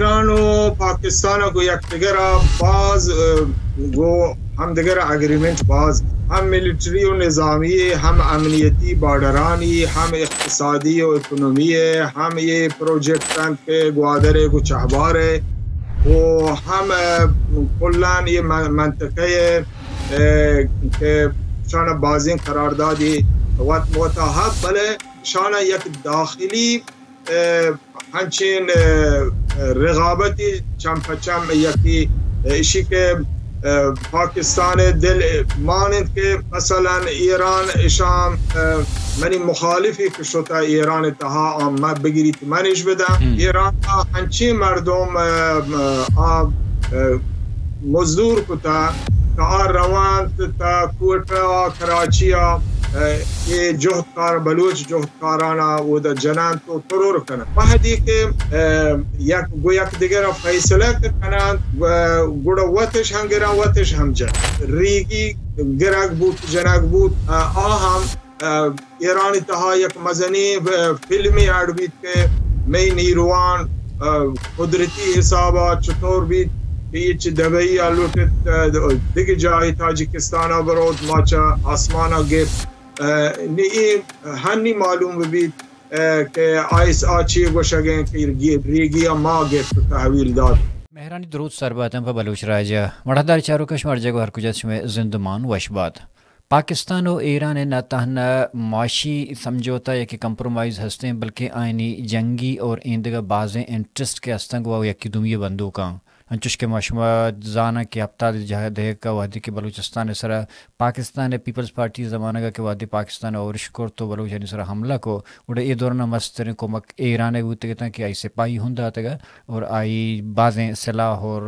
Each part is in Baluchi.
ایران و پاکستان گو یکدگر ء باز، اه، گو ہمدگر ء اگریمنٹ باز، ہم ملٹری و نظامی، ہم امنیتی بارڈرانی، ہم اقتصادی و اکنومی، ہم یہ پروجیکٹ انت کہ گوادر گو چہبار و ہم، اه، کلان یہ من-، منطقہ، اه، کہ شان بازیں قراردادی وت موتا ہب، بلے شان یک داخلی، اه، ہنچین، اه، رقابتی چم پہ چم یکی، اه، اشی کہ، اه، پاکستان دل مان انت کہ مثلاً ایران اشام، اه، منی مخالفی کہ شتا ایران تہا آ ما بگیریت منش بداں۔ ایران ء ہنچین مردم، اه، اه، آ، اه، مزدور کتا کہ آ روانت تا کوئٹہ ء کراچی ء، اه، اے جہد کار، بلوچ جہد کارانا اودا جنان تو ترور کنن۔ وہدی کہ، اه، یک گو یک دگر فیصلہ کہ کنن، اه، گڑا وتش ہم گران، وتش ہم جن۔ ریگی گرگ بوت، جنگ بوت، اه، آ ہم، اه، ایران تہا یک مزنیں، اه، فلمے اڑ بیت کہ مئی نیروان، اه، قدرتی حسابا چطور بیت کہ یہ چہ دبئی آ لوٹت، اه، دگہ جاہے تاجکستانا بروت، ما چہ آسمانا گپت۔ اه، نی اے ہنی معلوم بہ بیت، اه، کہ آئیس آ چی گوشگ ء کہ ریگی ء ما گپت و تحویل دات۔ مہرانی درود سر باتن پہ بلوچ راج ء۔ مڑاہدار چاروکاں، شمار جاگہ ہر کجا شمئے زندمان وش بات۔ پاکستان و ایران ء نہ تہنا معاشی سمجھوتہ یا کہ کمپرومائز ہستیں، بلکہ آئینی جنگی اور ایندگہ بازیں انٹرسٹ کہ ہستنگ و یکی دومی بندوکاں۔ انچوش کہ ما شما زاناں کہ ہپتاد ء جہ دہک ء وہدے کہ بلوچستان ء سرا پاکستان ء پیپلز پارٹی ء زمانگ ء کہ وہدے پاکستان ء اورش کرت و بلوچانی سرا حملہ کو، گڑا اے دوران ء مستریں کمک ایران ء بوتگ اتاں کہ آئی سپاہی ہوں داتگ ء اور آئی بازیں سلاح اور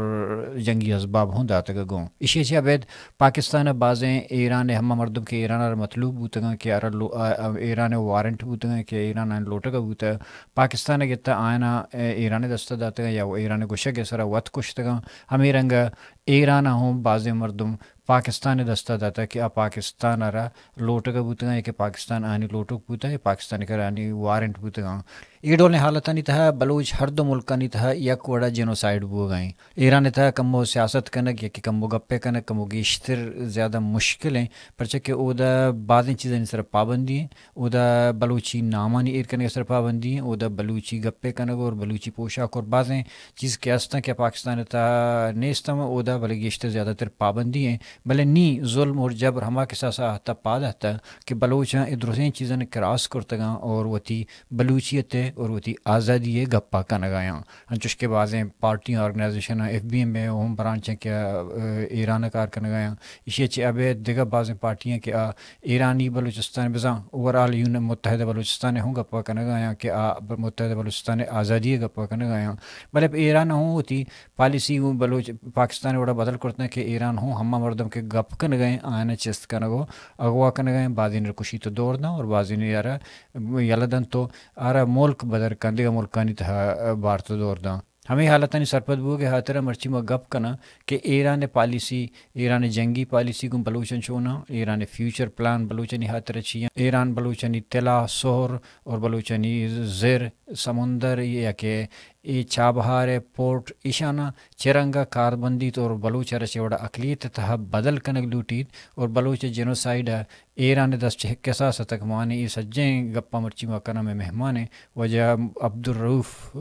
جنگی اسباب ہوں داتگ ء گوں۔ ایشی ء چہ ابید پاکستان ء بازیں ایران ء ہما مردم کہ ایران ء را مطلوب بوتگاں کہ آرا لو-، آ-، آ-، ایران ء وارنٹ بوتگاں کہ ایران ء لوٹگ ء بوتگ، پاکستان ء گتا آیانا، ء، ایران ء دست ء داتگاں یا ایران ء گوشگ ء سرا وت کشتگاں۔ ہمے رنگ ء ایران ء ہوں بازیں مردم پاکستان ء دست ء داتگ کہ آ پاکستان ء را لوٹگ ء بوتگاں یا کہ پاکستان آنی لوٹوک بوتگ یا پاکستان ء کرا آنی وارنٹ بوتگاں۔ اے ڈولیں حالتانی تہا بلوچ ہر دو ملکانی تہا یک وڑا جینوسائیڈ بوگ ء ایں۔ ایران ء تہا کمو سیاست کنگ یا کہ کمو گپ ء کنگ کمو گیشتر زیادہ مشکل ایں، پرچہ کہ اودا بازیں چیزانی سرا پابندی ایں۔ اودا بلوچی نامانی ایر کنگ ء سر پابندی ایں، اودا بلوچی گپ ء کنگ اور بلوچی پوشاک اور بازیں چیز کہ استاں کہ پاکستان ء تہا نیست ہم، اودا بلے گیشتر زیادہ تر پابندی ایں۔ بلے نی ظلم اور جبر ہما کساس ء تہ پاد اتہ کہ بلوچاں اے درستیں چیزاں کراس کرتگاں اور وتی بلوچیت ء اور وتی آزادی ء گپا کنگ ء آیاں۔ انچوش کہ بازیں پارٹیاں، آرگنائزیشناں، ایف بی ایم ء ہم برانچ ایں کہ، ء، ایران ء کار کنگ ء آیاں۔ ایشی ء چہ ابید دگہ بازیں پارٹی ایں کہ آ ایرانی بلوچستان بزاں اوور آل یون-، متحدہ بلوچستان ء ہوں گپ ء کنگ ء آیاں کہ آ ب-، متحدہ بلوچستان ء آزادی ء گپ ء کنگ ء آیاں۔ بلے ایران ء ہوں وتی پالیسی گوں بلوچ-، پاکستان ء وڑا بدل کرتگ کہ ایران ہوں ہما مردم کہ گپ کنگ ء آیاں آیاں چست کنگ ء اغوا کنگ ء آیاں، بازین ء کشیت ء دور داں اور بازین ء آرا یلہ دنت ء آرا ملک بدر کن دگہ ملکانی تہا بارت ء دور داں۔ ہمے حالتانی سرپد بوگ ء ہاترا مرچی ما گپ کناں کہ ایران ء پالیسی، ایران ء جنگی پالیسی گوں بلوچاں چوناں، ایران ء فیوچر پلان بلوچانی ہاترا چی انت، ایران بلوچانی طلا، سہر اور بلوچانی زر، سمندر یا کہ اے چابہار ء پورٹ ایشاناں چہ رنگ ء کاربندیت اور بلوچ ء را چہ وڑا اقلیت ء تہا بدل کنگ لوٹیت اور بلوچ ء جینوسائیڈ ء ایران ء دست چہ کساس اتک۔ مانے اے سجیں گپاں مرچی ما کناں مئے مہمان ء واجہ عبدالرؤف، ء،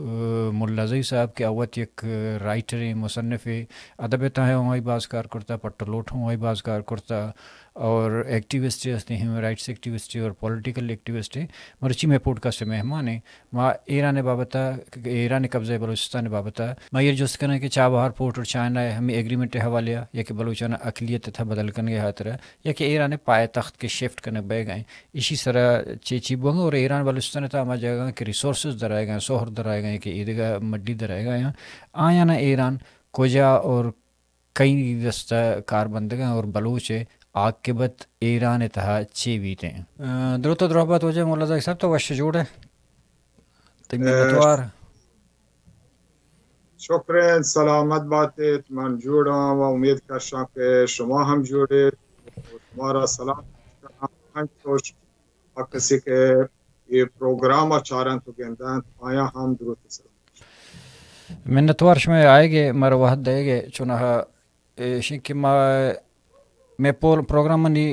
ملازئی صاحب کہ آ وت یک رائٹرے، مصنفے، ادب ء تہا ہم آئی باز کار کرتا، پٹ ء لوٹ ہم آئی باز کار کرتا اور ایکٹیوسٹے ہستیں، ہیومن رائٹس ایکٹیوسٹے اور پولیٹیکل ایکٹیوسٹے۔ مرچی مئے پوڈکاسٹ ء مہمان ء ما ایران ء بابت ء، ایران ء قبضہ بلوچستان ء بابت ء ما ایر جست کناں کہ چابہار پورٹ اور چائنا ء ہمے ایگریمنٹ ء حوالے ء یا کہ بلوچان ء اقلیت ء تہ بدل کنگ ء ہاترا یا کہ ایران ء پائے تخت کہ شفٹ کنگ بئیگ ء انت، ایشی سرا چے چی بوگ ء اور ایران بلوچستان ء تہ ہما جاگہاں کہ ریسورسز در آئیگ ء، سہر در آئیگ ء یا کہ ایدگہ مڈی در آئیگ ء، آیاں ایران کجا اور کئی دست ء کار بندگ ء اور بلوچ ء عاقبت ایران ء تہا چے بیت انت؟ ء، دروت ء دروہ بات واجہ ملازئی صاحب، تو وش جوڑ ئے؟ تئی منتوار۔ شکر انت، سلامت بات ایت، من جوڑ آں و امید کشاں کہ شما ہم جوڑ ایت۔ شما را سلام کناں، ہنچوش آ کسی کہ اے پروگرام ء چارنت و گندنت، آیاں ہم دروت و سلام۔ منتوار شمئے آئیگ ءَ، مارا وھد دئیگ ءَ۔ چوناھا ایش اِنت کہ ما، مئے پول-، پروگرامانی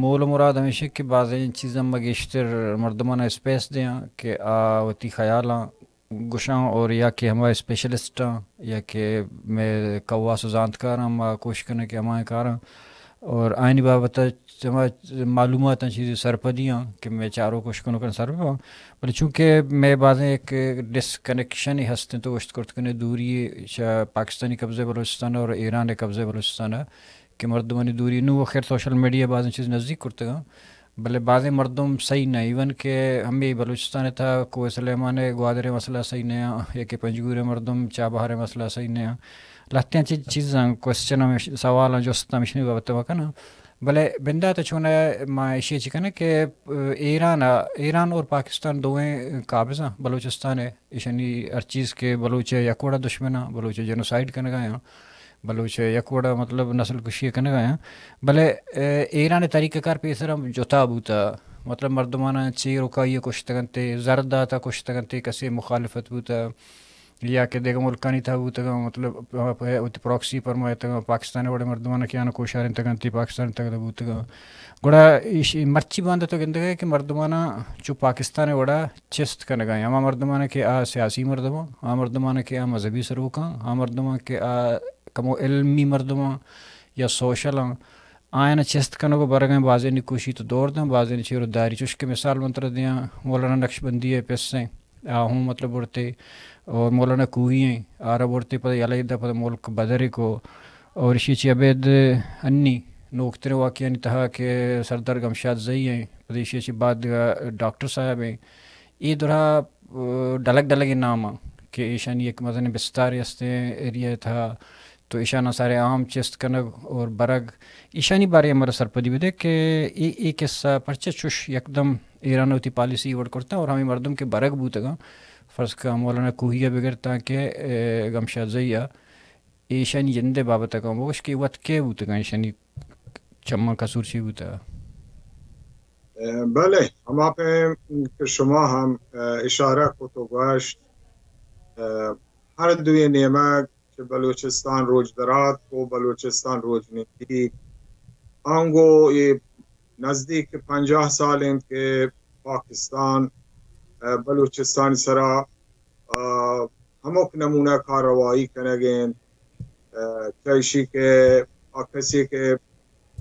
مول ءُ مراد ھمیش اِنت کہ بازیں چیزاں ما گیشتر مردماناں اسپیس دیاں کہ آ وتی خیالاں گوشاں، اور یا کہ ھما اسپیشلسٹاں یا کہ مئے کواس ءُ زانتکاراں، ما کوشش کنیں کہ ھمائیں کاراں اور آیانی بابت ءَ ھما معلوماتاں چیزے سرپدیاں کہ مئے چاروک ءُ اشکنوکاں سر بہ باں۔ بلے چونکہ مئے بازیں یک ڈسکنیکشنے ھست اِنت، تو گوشت کرت کنے دوری چہ پاکستانی قبضہ بلوچستان اور ایران قبضہ بلوچستان کہ مردمانی دوری، نوں خیر سوشل میڈیا بازیں چیز نزدیک کرتگاں، بلے بازیں مردم صحیح نہ، ایون کہ ھمے بلوچستان ءِ تھا کوہ سلیمان ءِ گوادر ءِ مسئلہ صحیح نہ، یا کہ پنجگور ءِ مردم چابہار ءِ مسئلہ صحیح نہ۔ لھتیں چیز، چیزاں، کوسچن ھمیش، سوالاں، جستاں ھمیشانی بابت ءَ ما کناں۔ بلے بندات ءَ چون ءَ ما ایشی ءَ چی کنیں کہ ایران ءَ، ایران اور پاکستان دوئیں قابضاں بلوچستان ءِ، ایشانی ھر چیز کہ بلوچ ءِ یک وڑا دشمناں، بلوچ ءِ جنوسائیڈ کنگا یاں، بلوچ ءِ یک وڑا مطلب نسل کشی کنگا یاں۔ بلے، اے، ایران ءِ طریقہ کار پیسر ھم جتا بوتا، مطلب مردماناں چیر ءُ کائی ءَ کشتگ اَنت، زر داتا کشتگ اَنت، کسے مخالفت بوتا، یا کہ دگہ ملکانی تھا بوتگاں، مطلب، پہ وتی پراکسی پرمائتگاں، پاکستان ءِ وڑیں مردماناں کہ آناں کوشارینتگ اَنت، پاکستان ءِ تگدا بوتگاں۔ گڑا ایش، مرچی باندا تو گندگ ئے کہ مردماناں چو پاکستان ءِ وڑا چست کنگا ایں۔ ھما مردماناں کہ آ سیاسی مردماں، آ مردماناں کہ آ مذہبی سروکاں، آ مردماں کہ آ کمو علمی مردماں یا سوشلاں، آیاں چست کنگ ءُ برگ ءَ بازینے کوشی تو دور داں، بازینے چیر ءُ داری۔ چوش کہ مثال من ترا دیاں، مولانا نقشبندی ءِ پس ایں، آ ھوں مطلب برتے، اور مولانا کوہی ایں، آرا برتے پدا یلہ ادا پدا ملک بدر کو، اور ایشی چی ابید انی نوکتریں واقعانی تھا کہ سردار گمشاد زئی ایں، پدا ایشی چی بعد ڈاکٹر صاحب ایں، اے درا، ڈلگ ڈلگیں نام آں کہ ایشانی یک مزنیں بستارے ھستیں ایریا ءِ تھا، تو ایشاناں سر عام چست کنگ اور برگ، ایشانی بارے ءَ مارا سرپدی بدے کہ اے، اے قصہ پرچہ چوش یکدم ایران ءَ وتی پالیسی وڑ کرتاں اور ھمے مردم کہ برگ بوتگاں، فرض کہ مولانا کوہی ءَ بگر تاں کہ، اے، گمشاد زئی ءَ، ایشانی جند ءِ بابت ءَ کم بگوش کہ وت کئے بوتگاں، ایشانی چماں قصور چی بوتگ؟ بلے، ھما پیم کہ شما ھم، اے، اشارہ کت ءُ گوشت، اے، ھر دوئیں نیمگ چہ بلوچستان روچ دراتک ءُ بلوچستان روچ نندیت، آنگو اے نزدیک پنجاہ سال اِنت کہ پاکستان، اے، بلوچستان ءِ سرا، اے، ھمک نمونہ کارروائی کنگ ءَ اِنت۔ اے، چہ ایشی کہ آ کسے کہ،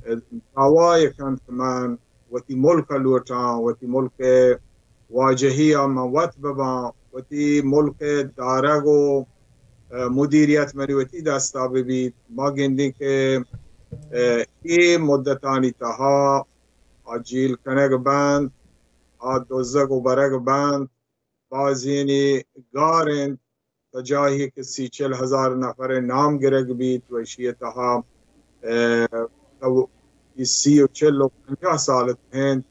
اے، دعوی ءَ کنت کہ من وتی ملک ءَ لوٹاں، وتی ملک ءِ واجہی ءَ من وت بباں، وتی ملک ءِ دارگ ءُ، اے، مدیریت منی وتی دست ءَ بہ بیت، ما گندیں کہ، اے، اے مدتانی تہا آ جیل کنگ بنت، آ دزگ ءُ برگ بنت، بازینے گار اِنت، تا جاہے کہ سی چل ھزار نفر ءِ نام گرگ بیت ءُ ایشی ءِ تہا، اے، تو اے سی ءُ چل ءُ پنجاہ سال ءَ اِنت،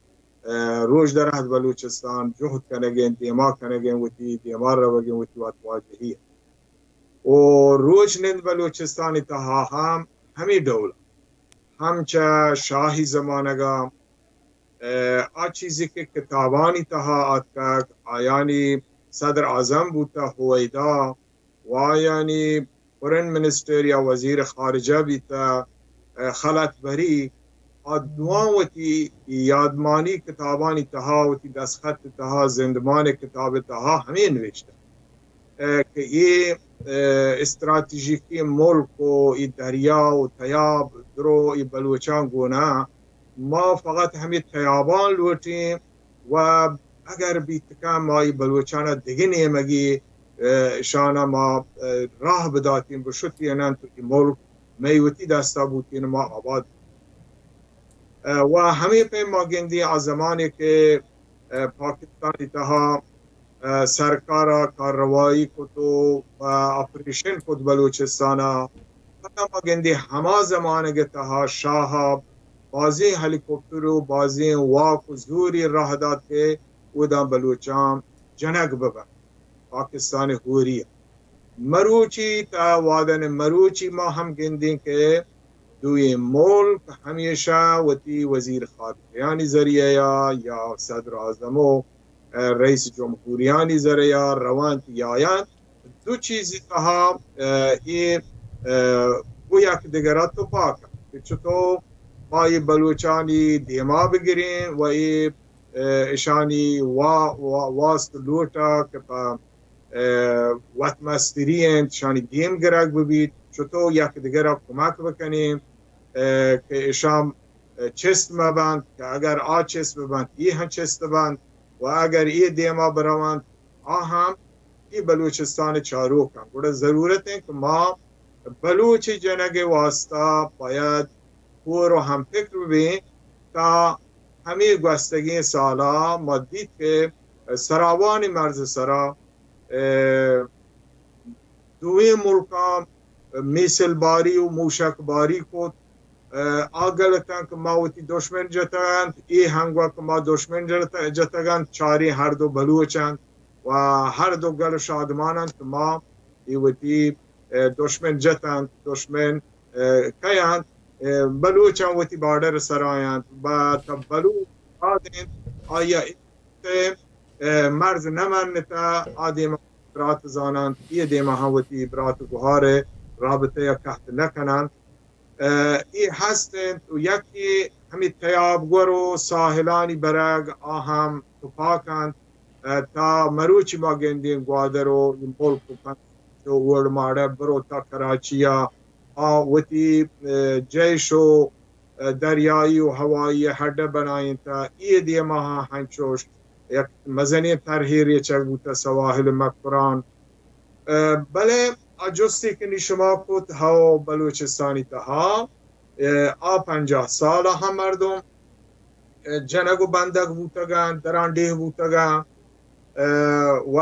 اے، روچ دراتک بلوچستان جہد کنگ ءَ اِنت، دیما کنگ ءَ اِنت، وتی دیما روگ ءَ اِنت، وتی وت واجہی ءَ۔ ءُ روچ نند بلوچستان ءِ تہا ھم ھمے ڈول، ھم چہ شاھی زمانگ ءَ، اے، آ چیزے کہ کتابانی تہا آتکگ، آیانی صدر اعظم بوتہ ھویدا، ءُ آیانی فارن منسٹر یا وزیر خارجہ بیتہ، اے، خلعت بری، آ دواں وتی یادمانی کتابانی تہا، وتی دستخط ءِ تہا، زندمان ءِ کتاب ءِ تہا ھمے نوشتہ، اے، کہ اے، اے، استراتیژیکی ملک ءُ اے دریا ءُ تیاب درو اے بلوچاں گون اَنت، ما فقط ھمے تیاباں لوٹیں ءُ اگر بیت کنت ما اے بلوچاں دگہ نیمگے، اے، اشاں ما، اے، راہ بداتیں، بشتیں، اناں تو اے ملک مئے وتی دست ءَ بوتیں، ما آباد۔ اے، ءُ ھمے پیم ما گندیں آ زمانے کہ، اے، پاکستان ءِ تہا، اے، سرکار ءَ کارروائی کت ءُ، اے، آپریشن کت بلوچستان ءَ، پدا ما گندیں ھما زمانگ ءِ تہا شاہ ءَ بازیں ھیلی کاپٹر ءُ بازیں واک ءُ زورے راہ دات کہ اوداں بلوچاں جنگ ببنت پاکستان ءِ ھوری ءَ۔ مروچی تا وھداں مروچی ما ھم گندیں کہ دوئیں ملک ھمیشہ وتی وزیر خارجہانی ذریعہ ءَ یا صدر اعظم ءُ، اے، رئیس جمہوریانی ذریعہ ءَ روانت یا آیاں دو چیزی تہا، اه، اے، اه، گو یک دگرا تپاک انت کہ چطور ما اے بلوچانی دیما بگریں و اے، اه، اشانی وا-، وا-، واست لوٹا کہ پہ، اه، وت مستری انت، اشانی دیم گرگ ببیت، چطور یک دگرا کمک بکنیں، اه، کہ اشان چست مہ بنت، کہ اگر آ چست بہ بنت، اے ہم چست بنت و اگر اے دیما بروانت، آ ہم اے بلوچستان چاروک انت۔ گڑا ضرورت انت کہ ما بلوچ جنگ واسطہ باید کور و ہم فکر بیں تا ہمے گوستگیں سالا ما دیت کہ سراوانی مرز سرا، اه، دوئیں ملکاں میسل باری و موشک باری کت۔ اه، آ گل اتنت کہ ما وتی دشمن جتگ انت، اے ہنگوا کہ ما دشمن جت-، جتگ انت، چاریں ہر دو بلوچ انت و ہر دو گل و شادمان انت کہ ما اے وتی، اه، دشمن جت انت، دشمن، اه، کئے انت؟ اه، بلوچاں وتی بارڈر سرا انت، با تا بلوچ آد انت، آیا ء مرز نہ منتہ، آ دیما برات زاننت، اے دیما ہم وتی برات گہار ء رابطہ ء کہت نہ کننت۔ ء اے ہست انت و یکے ہمے تیاب گور و ساحلانی برگ آ ہم تپاک انت۔ ء تا مروچی ما گندیں گوادر و اے ملک و پنجاب و وڑماڑہ برو تا کراچی ء آ وتی، ء، جیش و دریایی و ہوائی ہڈ بنائینتہ، اے دیما ہاں ہنچوش یک مزنیں طرحے ریچگ بوتہ سواحل مکران۔ ء، بلے آ جستے کہ نی شما کت، ہو بلوچستانی تہا، ء، آ پنجاہ سال ہم مردم، ء، جنگ و بندگ بوتگاں، دران ڈیہ بوتگاں، ء، و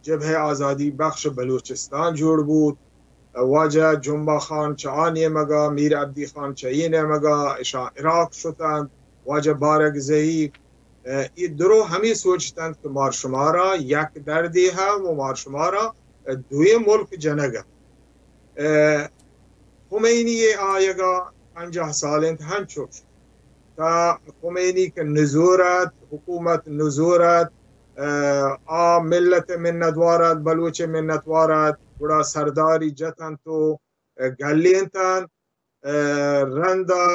جبہہ آزادی بخش بلوچستان جوڑ بوت۔ واجہ جمعہ خان چہ آ نیمگا، میر عبدی خان چہ اے نیمگا، اشاں عراق شتنت، واجہ بارکزئی، ء، اے درو ہمے سوچتنت کہ مار شمارا یک دردے ہا و مار شمارا، ء، دوئیں ملک جنگ ء۔ ء، خمینی ء آیگا پنجاہ سال انت ہنچوش۔ تا خمینی کہ نزور ات، حکومت نزور ات، ء، آ ملت منتوار ات، بلوچ منتوار ات، گڑا سرداری جتنت و گلینتنت، ء، رندا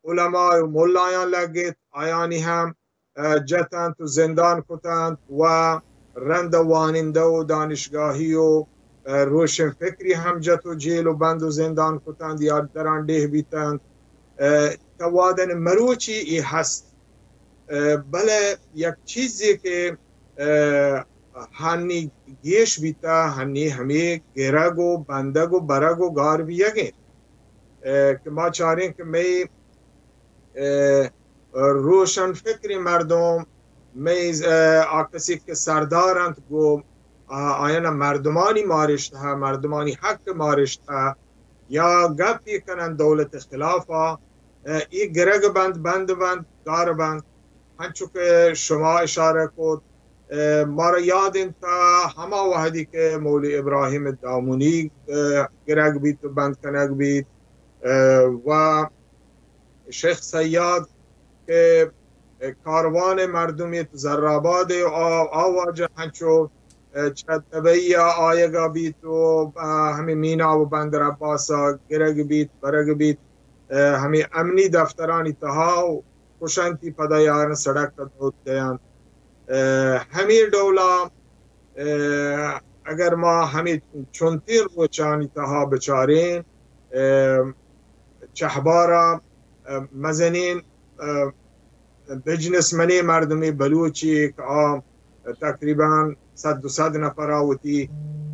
علماء و ملایاں لگت، آیانی ہم، ء، جتنت و زندان کتنت و رند وانندہ و دانشگاہی و، ء، روشن فکری ہم جت و جیل و بند و زندان کتنت یا دران ڈیہ بیتنت۔ ء، تا وہدن مروچی اے ہست۔ ء، بلے یک چیزے کہ، ء، ہنی گیش بیتہ، ہنی ہمے گرگ و بندگ و برگ و گار بیگ انت، ء، کہ ما چاریں کہ مئے، ء، روشن فکریں مردم، مئے، ء، آ کسی کہ سردار انت گو، آ، آیانا مردمانی مارشتہ، مردمانی حق مارشتہ، یا گپے کنن دولت خلافا، ء، اے گرگ بند، بند بند، گار بند۔ انچو کہ شما اشارہ کت، ء، مارا یاد انت ہما وہدی کہ مولوی ابراہیم دامنی، ء، گرگ بیت و بند کنگ بیت، ء، و شیخ صیاد کہ کاروان مردمی تو زرآباد ء آ، آ واجہ انچو چہ دبئی ء آیگا بیت و، ء، ہمے مینا و بندر عباس ء گرگ بیت، برگ بیت، ء، ہمے امنی دفترانی تہا و کشنتی پدا یارن سڑک ء دود دینت۔ ء، ہمے ڈولا، ء، اگر ما ہمے چنتیں روچانی تہا بچاریں، ء، چہبارا، ء، مزنیں، ء، بزنس منیں مردمے بلوچے کہ آ تقریباً صد دو صد نفرا وتی،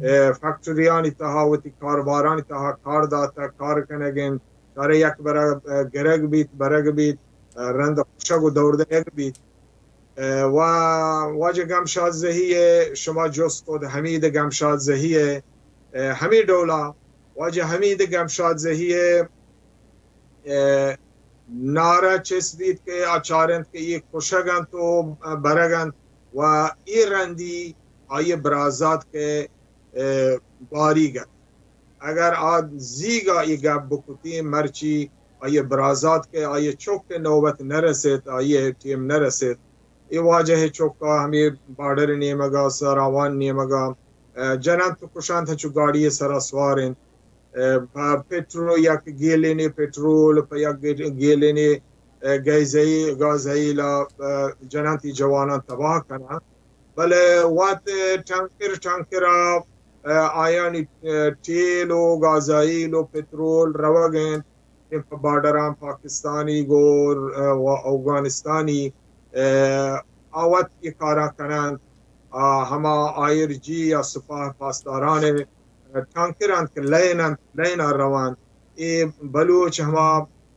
ء، فیکٹریانی تہا وتی کاروبارانی تہا کار داتہ، کار کنگ انت، چارے یک برا، ء، گرگ بیت، برگ بیت، ء، رند کشگ و دور دئیگ بیت۔ ء، و واجہ گمشاد زہی ء شما جست کت، حمید گمشاد زہی ء، ء، ہمے ڈولا واجہ حمید گمشاد زہی ء، ء، نعرہ چست بیت کہ آ چارنت کہ اے کشگ انت و برگ انت و اے رندی آئی برازات کہ، ء، باریگ انت۔ اگر آ زیگا اے گپ بکتیں، مرچی آئی برازات کہ آئی چک نوبت نرسیت، آئی ٹیم نرسیت۔ اے واجہ چکا ہمے بارڈر نیمگا، سراوان نیمگا، ء، جننت و کشنت، ہنچو گاڑی ء سرا سوار انت۔ ء، پہ پٹرول، یک گیلنے پٹرول، پہ یک گیلنے، ء، گیزئی-، گازئیل ء، ء، جننت، ای جوانان تباہ کننت۔ بلے وت ٹانکر، ٹانکر ء، ء، آیانی، ء، تیل و گازئیل و پٹرول روگ انت۔ کہ پہ بارڈراں پاکستانی گوں، ء، و اوگانستانی، ء، آ وت اے کاراں کننت۔ آ، ہما آئی آر جی یا سپاہ پاسداران ء، ء، ٹانکر انت کہ لین انت، لین ء روانت۔ اے بلوچ ہما،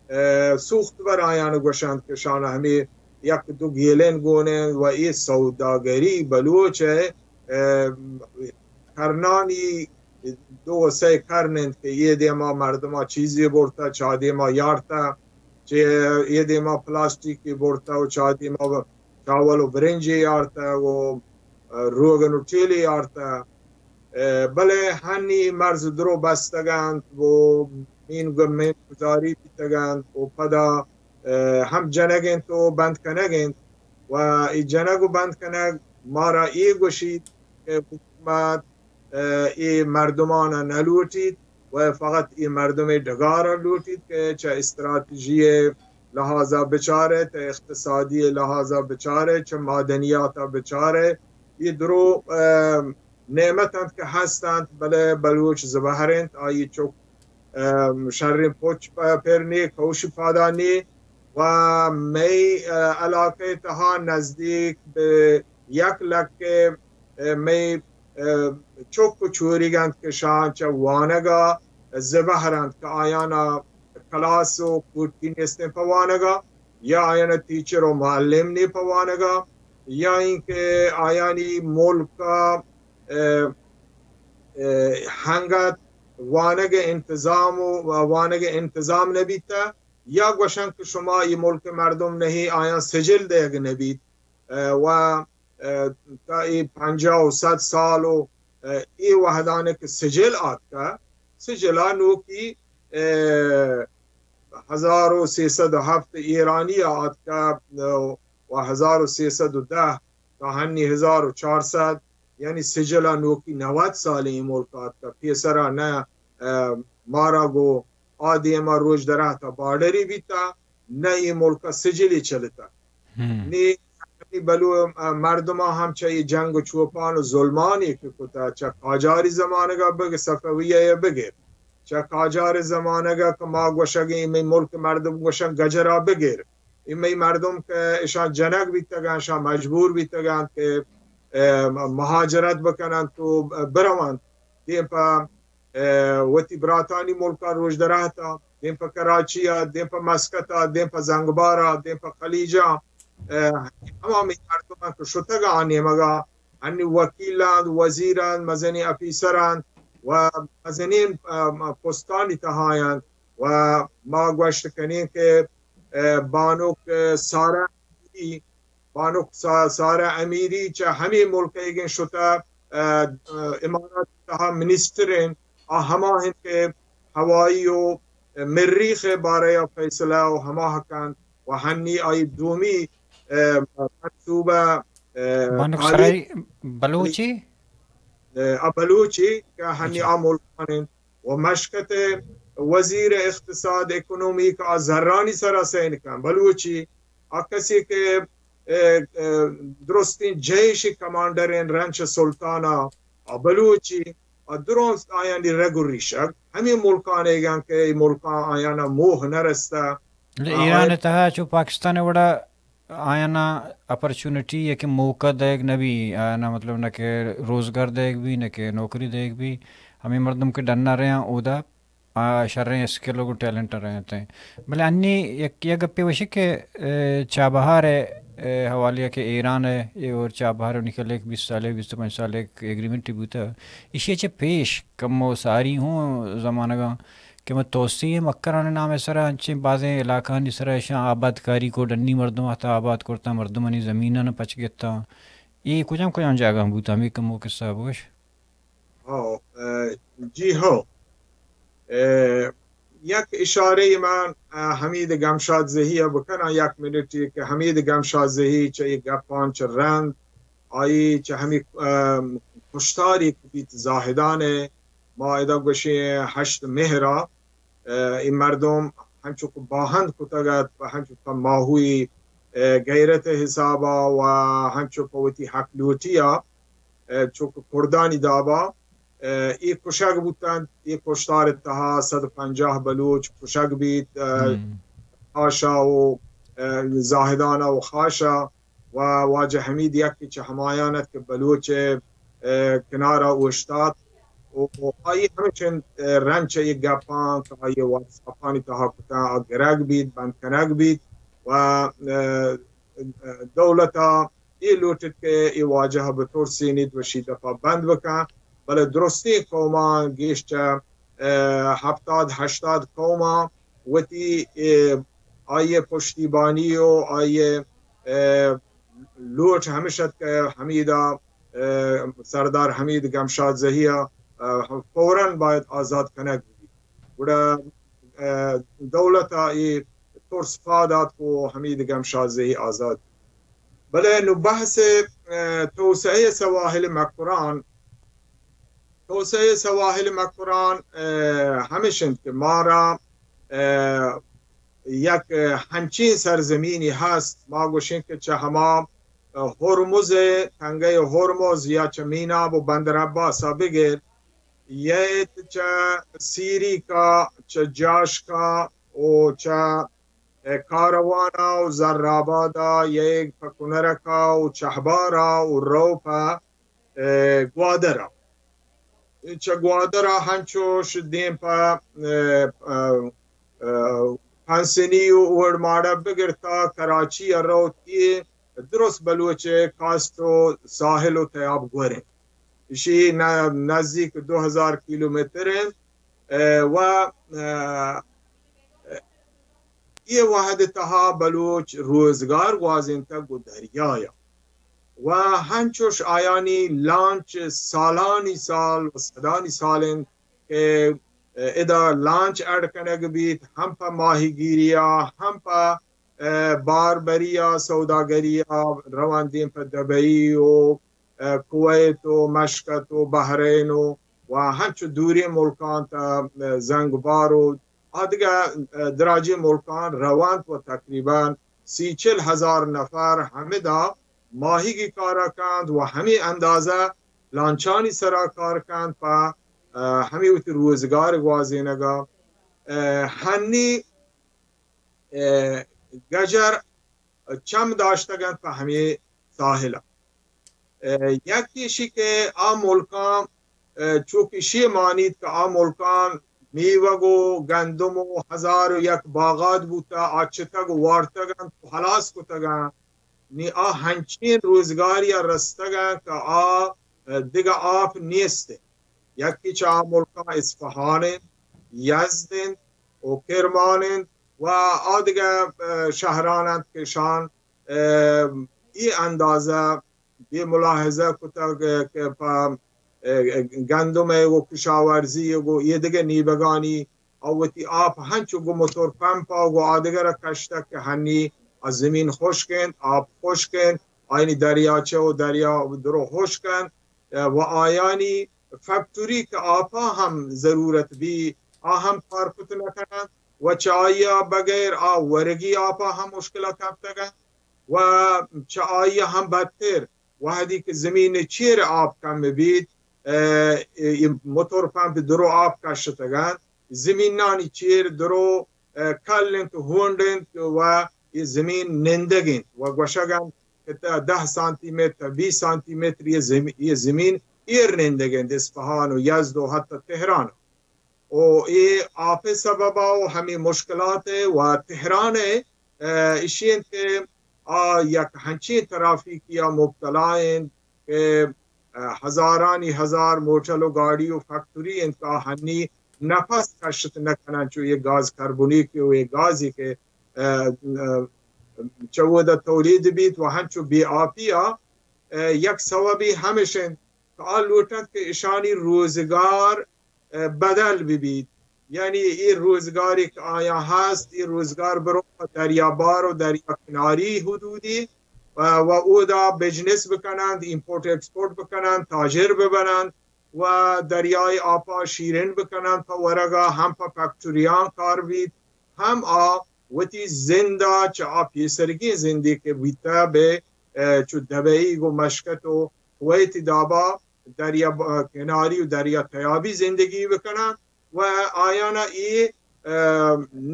ء، سوخت بر آیان گوشنت کہ شان ہمے یک دو گیلین گون انت و اے سوداگری بلوچ ء، ء، کرنانی دو و سئے کرن انت کہ اے دیما مردما چیزے برتہ، چا دیما یارتہ، چہ اے دیما پلاسٹیکے برتہ و چا دیما چاول و برنجے یارتہ و روگن و ٹیلے یارتہ۔ بلے ہنی مرز درو بستگ انت و مین گ-، مین گزاری بیتگ انت و پدا ہم جنگ انت و بند کنگ انت و ای جنگ و بند کنگ مارا اے گوشیت کہ حکومت ء، اے مردمان ء نہ لوٹیت و فقط اے مردم ء ڈگار ء لوٹیت کہ چہ استراتیجی ء لحاظ ء بچارئے، چہ اقتصادی ء لحاظ ء بچارئے، چہ معدنیات ء بچارئے۔ اے درو، ء، نعمت انت کہ ہست انت، بلے بلوچ زبہر انت، آئی چک، ء، شریں پچ پ-، پر نی، کوش پادا نی و مئی، ء، علاقہ تہا نزدیک بہ یک لکھ ء، مئی ء، چک و چوریگ انت کہ شان چہ وانگ ء زبہر انت کہ آیان ء کلاس و کوٹی نیستیں پہ وانگ ء، یا آیان ء ٹیچر و معلم نی پہ وانگ ء، یا اینکہ آیانی ملک ء، ء، ء، ہنگت وانگ ء انتظام و وانگ ء انتظام نہ بیتہ، یا گوشن کہ شما ای ملک ء مردم نہیں، آیان سجل دئیگ نہ بیت۔ ء، و ء، تا اے پنجاہ و صد سال و، ء، اے وہدانے کہ سجل آتکا، سجلا نوکی، ء، ہزار و سیصد و ہفت ایرانی آتکا، ء، و ہزار و سیصد و دہ تا ہنی ہزار و چار صد، یعنی سجلا نوکی نود سال اے ملک آتکا، پیسرا نہ، ء، مارا گو آ دیما روچ درہتا بارڈری بیتا، نہ اے ملکا سجلی چلتا۔ نی ہمے بلو-، مردماں ہم چہ اے جنگ و چوپان و ظلمانی کہ کتا، چہ قاجاری زمانگا بگر، صفویہ ء بگر، چہ قاجار زمانگا کہ ما گوشگیں، مئے ملک مردم گوشن گجرا بگر، اے مئے مردم کہ اشاں جنگ بیتگاں، اشاں مجبور بیتگاں کہ، ء، مہاجرت بکننت و برونت دیم پہ ء، وتی براتانی ملکا روچ درہتا، دیم پہ کراچیا، دیم پہ مسقطا، دیم پہ زنگبارا، دیم پہ خلیجا، ء، ہما مئے مردمان کہ شتگا آ نیمگا، ہنی وکیلان، وزیران، مزنیں افیسران و مزنیں، ء، پستانی تہایان و ما گوشت کنیں کہ، ء، بانک، ء، سارا بانک سا-، سارہ امیری چہ ہمے ملک ایگیں شتہ، ء، ء، امارات تہا منسٹر انت، آ ہما انت کہ ہوائی و مریخ ء بارہ ء فیصلہ و ہما کنت و ہنی آئی دومی، ء، منصوبہ، ء، بانک آلی سرائی بلوچی؟ ء، آ بلوچی کہ ہنی اچھا۔ آ ملکان انت۔ و مشکت ء وزیر اقتصاد اکنومی کہ آ زرانی سرا سین کن بلوچی، آ کسی کہ، ء، ء، درستیں جیش کمانڈر ان رنچ سلطان ء آ بلوچی، آ درست آیانی رگ و ریشگ ہمے ملکان ایگن کہ اے ملکان آیانا موہ نہ رستہ۔ ایران تہا چو پاکستان وڑا آیانا اپرچونٹی یا کہ موقع دئیگ نہ بی، آیانا مطلب نہ کہ روزگار دئیگ بی، نہ کہ نوکری دئیگ بی، ہمے مردم کہ ڈنا رہیاں اودا آ شریں اسکل و گوں ٹیلنٹ رہینت۔ بلے انی یک، یک گپے وشی کہ، اے، چابہار ء، اے، حوالے کہ ایران ء، اے اور چابہار ء نکل ایک بیست سال ء، بیست پنچ سال ء ایک ایگریمنٹ بوتا۔ ایشی چہ پیش کمو ساری ہوں زمانگاں کہ ما توسیع مکران نام ء سرا انچیں بازیں علاقہانی سرا اشاں آبادکاری کو، ڈنی مردم آتا آباد کرتا، مردمانی زمیناں پچ گتا۔ اے کجام کجام جاگہ بوتا، ہمیں کمو قصہ بگوش۔ ہو، ء، جی ہو۔ ء، یک اشارے من، ء، حمید گمشاد زہی ء بکناں، یک منٹے کہ حمید گمشاد زہی چہ اے گپاں چہ رند آئی چہ ہمے، ء، کشتاری کہ بیت زاہدان ء، ما ادا گوشیں ہشت مہر ء، ء، اے مردم ہنچو کہ باہند کتگ ات، پہ ہنچو پہ ماہوئی، ء، غیرت ء حساب ء و ہنچو پہ وتی حق لوٹی ء، ء، چو کہ کردانی داب ء، ء، اے کشگ بوتنت، اے کشتار ء تہا صد و پنجاہ بلوچ کشگ بیت، ء، ہم۔ خاشا و، ء، زاہدان ء و خاشا و واجہ حمید یکے چہ ہمایان ات کہ بلوچ ء، ء، کنار ء اوشتات و آئی ہمش انت، ء، رند چہ اے گپاں کہ آئی ء واتساپانی تہا کتاں، آ گرگ بیت، بند کنگ بیت و، ء، ء، دولت ء اے لوٹت کہ اے واجہ ء بترسینیت و شی دپا بند بکن، بلے درستیں قوماں گیش چہ، ء، ہپتاد ہشتاد قوماں وتی، ء، آئی ء پشتیبانی و آئی ء، ء، لوٹ ہمش ات کہ حمیدا، ء، سردار حمید گمشاد زہی ء، ء، فوراً باید آزاد کنگ بہ بیت۔ گڑا، ء، دولت ء اے ترس پاد آتک و حمید گمشاد زہی آزاد۔ بلے نو بحث، ء، توسعہ سواحل مکران، توسعہ سواحل مکران، ء، ہمش انت کہ مارا، ء، یک ہنچیں سرزمینی ہست، ما گوشیں کہ چہ ہما، ء، ہرمز ء، تنگہ ہرمز یا چہ میناب و بندر عباس ء بگر، یئیت چہ سیریکا، چہ جاشکا و چہ، ء، کاروانا و زرآبادا، یئیگ پہ کنرکا و چہبارا و رو پہ، ء، گوادرا۔ چہ گوادرا ہنچوش دیم پہ، ء، ء، ء، پنسنی و اوڑماڑہ بگر تا کراچی ء روت، اے درست بلوچ ء کاسٹ و ساحل و تیاب گور انت۔ ایشی ن-، نزدیک دو ہزار کیلومتر انت، ء، و، ء، اے وہد تہا بلوچ روزگار گوازینتگ گوں دریایا و ہنچوش آیانی لانچ سالانی سال و صدانی سال انت کہ ادا لانچ اڈ کنگ بیت، ہم پہ ماہیگیریا، ہم پہ، ء، باربریا، سوداگریا، روان دیم پہ دبئی و، ء، کویت و مشکت و بحرین و، و ہنچو دوریں ملکاں تا، ء، زنگبار و آ دگہ، ء، دراجیں ملکاں روانت و تقریباً سی چل ہزار نفر ہمدا ماہیگی کارا کنت و ہمے اندازہ لانچانی سرا کار کنت پہ، ء، ہمے وتی روزگار گوازینگا۔ ء، ہنی، ء، گجر چم داشتگ انت پہ ہمے ساحل ء۔ ء، یک ایشی کہ آ ملکاں، ء، چوک ایشی مانیت کہ آ ملکاں میوگ و گندم و ہزار و یک باغات بوتہ، آ چتگ و وارتگ انت و ہلاس کتگ انت۔ نی آ ہنچین روزگاری ء رستگ انت کہ آ، ء، دگہ آپ نیست انت۔ یکی چہ آ ملکاں اصفہان انت، یزد انت و کرمان انت و آ دگہ، ء، شہران انت کہ شان، ء، اے اندازہ بے ملاحظہ کتگ کہ پہ، ء، گندم ء گوں کشاورزی ء گوں اے دگہ نیبگانی آ وتی آپ ہنچو گوں موتور پمپ ء گوں آ دگہ را کشتگ کہ ہنی آ زمین خشک انت، آپ خشک انت، آیانی دریاچہ و دریا درو خشک انت، ء، و آیانی فیکٹری کہ آپا ہم ضرورت بی، آ ہم کار کت نہ کننت و چہ آیا بغیر آ ورگی آپا ہم مشکل کپتگ انت و چہ آیا ہم بدتر وہدی کہ زمین چیر آپ کم بیت، ء، اے موتور پمپ درو آپ کشتگ انت، زمینانی چیر درو، ء، کل انت، ہونڈ انت و اے زمین نندگ انت و گوشگ انت کہ تا دہ سانتی متر، بیست سانتی متر یہ زمین، یہ زمین ایر نندگ انت، اصفہان و یزد و حتی تہران۔ و اے آپ ء سبب ء و ہمے مشکلات ء و تہران ء، ء، اشی انت کہ آ یک ہنچیں ترافیکی ء مبتلا انت کہ، ء، ہزارانی ہزار موٹل و گاڑی و فیکٹری انت کہ آ ہنی نفس کشت نہ کنن، چو یہ گاز کربونیکی و یہ گازی کہ، ء، ء، چہ ودا تولید بیت و ہنچو بے آپی ء، ء، یک سببی ہمش انت کہ آ لوٹنت کہ اشانی روزگار ء، بدل بہ بیت، یعنی اے روزگارے کہ آیاں ہست، اے روزگار برو پہ دریا بار و دریا کناری حدودی، و اودا بزنس بکنند، ایمپورٹ ایکسپورٹ بکنند، تاجر ببنند و دریای آپا شیرین بکنند، پہ ورگا ہم پہ فیکٹریاں کار بیت، ہم آ وتی زندا چہ آ پیسرگیں زندے کہ بیتہ بہ چو دبئی گو مشکت و کویت دابا دریا کناری و دریا تیابی زندگی بکنند و آیانا اے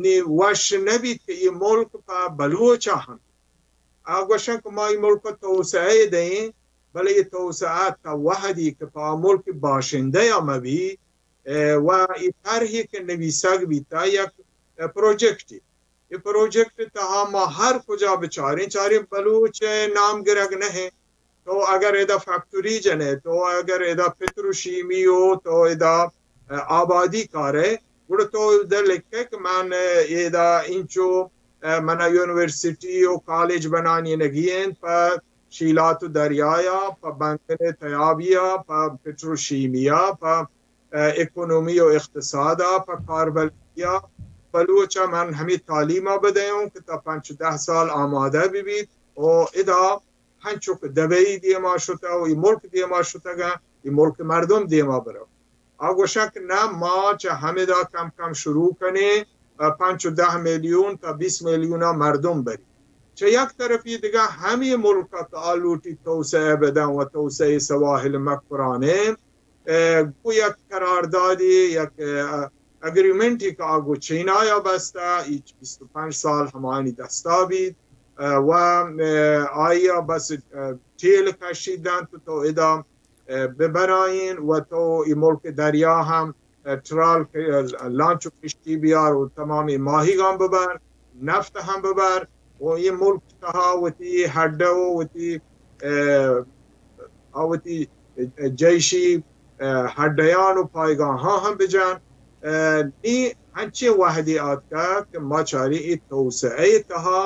نی وش نبیت کہ اے ملک پہ بلوچا ہم آ گوشن کہ ما اے ملک توسعہ دئیں، بلے اے توسعہ تا وہدی کہ پہ آ ملک باشندہ یا مبی و اے طرحی کہ نویسگ بیتا یک پروجیکٹی، اے پروجیکٹ تہا ما ہر کجا بچاریں، چاریں بلوچ نام گرگ نہ، تو اگر ادا فیکٹری جنے، تو اگر ادا پتروشیمی و تو ادا آبادی کارے، گڑا تو ادا لکھے کہ من ادا انچو منا یونیورسٹی و کالج بنانی نگی انت پہ شیلات و دریایا، پہ بندن تیابیا، پہ پتروشیمیا، پہ اکونومی و اقتصادا، پہ کاربلدیا۔ بلوچا من ہمے تعلیما بدیوں کہ تا پنچ دہ سال آمادہ ببیت و ادا ہنچو کہ دبئی دیما شتہ و اے ملک دیما شتگاں، اے ملک مردم دیما برو۔ آ گوشاں کہ نہ، ما چہ ہمدا کم کم شروع کنیں، پنچ و دہ میلیون تا بیست میلیونا مردم بری۔ چہ یک طرفی دگہ ہمے ملکا کہ آ لوٹی توسعہ بدن و توسعہ سواحل مکرانیں، گو یک قراردادی، یک اگریمنٹی کہ آ گو چینایا بستہ، ای بیست و پنچ سال ہمایانی دستا بیت و آئیا بس ٹیل کشی دنت تو ادا ببرائین و تو ای ملک دریا ہم ٹرال، لانچ و کشتی بیار و تمامی ماہیگان ببر، نفت ہم ببر و ای ملک تہا وتی ہڈہ و وتی آ وتی جیشی ہڈیان و پایگاہاں ہم بجن۔ نی ہنچیں وہدی آتکہ کہ ما چاری ای توسعہ تہا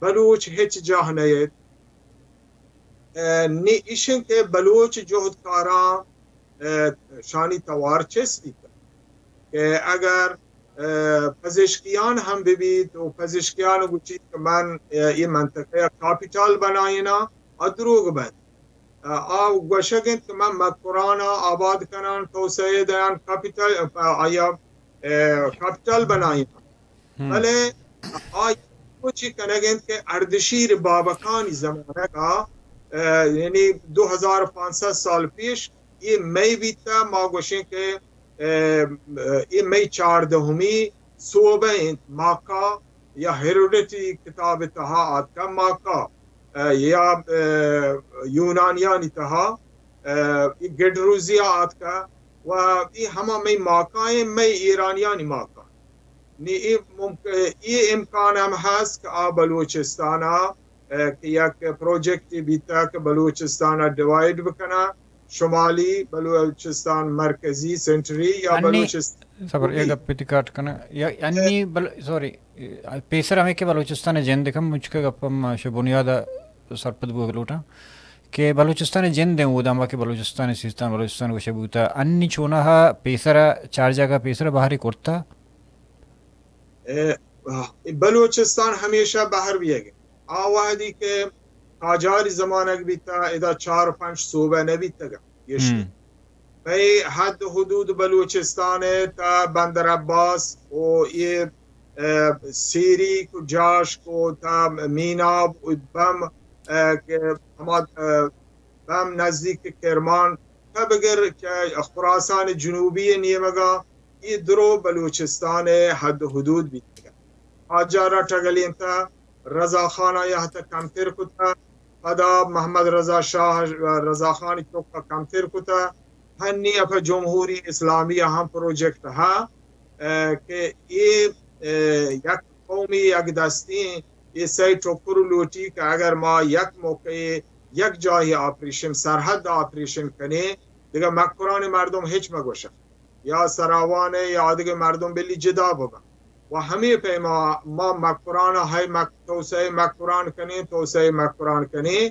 بلوچ ہچ جاہ نیت۔ نی ایشن کہ بلوچ جہدکاراں شانی توار چست بیتہ کہ اگر پزشکیان ہم ببیت و پزشکیان گوشیت کہ من ای منطقہ کاپیٹال بنائیناں، آ دروگ بنت۔ آ گوشگ انت کہ من مکران آباد کنان، توسعہ دیان، کاپیٹل، آیا کاپیٹل بنائیناں۔ بلے آ چی کنگ انت کہ اردشیر بابکانی زمانگا، یعنی دو ہزار پانچ سد سال پیش، اے مئی بیتہ، ما گوشیں کہ اے مئی چاردہمی صوبہ انت، ماکا یا ہیروڈوٹی کتاب تہا آتکہ ماکا یا یونانیانی تہا اے گڈروزیا آتکہ و اے ہما مئی ماکائیں، مئی ایرانیانی ماکا۔ نی اے ممک-، اے امکان ہم ہست کہ آ بلوچستانا کہ یک پروجیکٹے بیتہ کہ بلوچستانا ڈیوائیڈ بکنہ، شمالی بلوچستان، مرکزی، سینٹری یا انی بلوچستان صبر، یک گوٹی۔ گپے تئی کاٹ کناں۔ یا انی بل-، سوری، پیسر ہمے کہ بلوچستان جند کم مچکہ گپ ہم شہ بنیاد سرپد بوگ لوٹاں کہ بلوچستان جند ہیں، اودا ما کہ بلوچستان سیستان، بلوچستان گوشہ بوتا، انی چونہا پیسر چار جاگہ پیسر بہرے کرتا۔ اے، آہ، بلوچستان ہمیشہ بہر بیگ۔ آ وہدی کہ قاجاری زمانگ بیتا، ادا چار پنچ صوبہ نہ بیتگا۔ گشت۔ ہم۔ مئے حد حدود بلوچستان تا بندر عباس و اے، اے، سیریک و جاشک و تا میناب و بم، اے، کہ ہما، اے، بم نزدیک کرمان تا بگر کہ خراسان جنوبی نیمگا اے درو بلوچستان حد حدود بیتگا۔ قاجارا ٹگلینتا رضا خان آیا ہتا کمتر کتا، پدا محمد رضا شاہ رضا خان چکا کمتر کتا، ہنی پہ جمہوری اسلامی ہم پروجیکٹ ہا، اے، کہ اے، اے، یک قومی یک دستی اے سئے ٹکر لوٹی کہ اگر ما یک موقع یک جاہی آپریشن، سرحد آپریشن کنیں، دگہ مکران مردم ہچ مگوشن۔ یا سراوان ء یا آدگہ مردم بلی جدا ببن۔ و ہمے پیما ما مکران ء ہئے مک-، توسعہ مکران کنیں، توسعہ مکران کنیں۔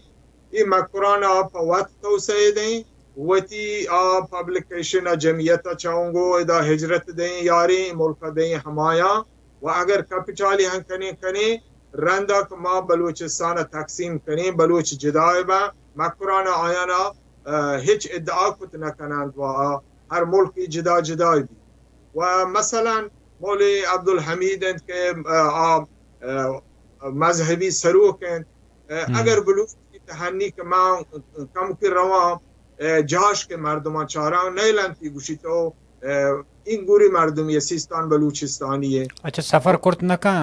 اے مکران ء پہ وت توسعہ دیں، وتی آ پبلیکیشن ء جمعیت ء چونگو ادا ہجرت دیں، یاریں ملک ء دیں ہمایاں۔ و اگر کپٹالی ہم کنیں، کنیں، رندا کہ ما بلوچستان ءَ تقسیم کنیں، بلوچ جدا بہ، مکران آیانا، اه، ہچ ادعا کت نہ کنند و آ ہر ملکی جدا جدا بی۔ و مثلاً مولوی عبدالحمید انت کہ، اه، آ، اه، مذہبی سروک انت۔ اه، ہم۔ اگر بلوچ تہنی کہ ما کمکی رواں، اه، جاش کہ مردمان چاراں نیلنتی گوشی تو، اه، این گوری مردمی سیستان بلوچستانی ہے۔ اچھا، سفر کرت نہ کن؟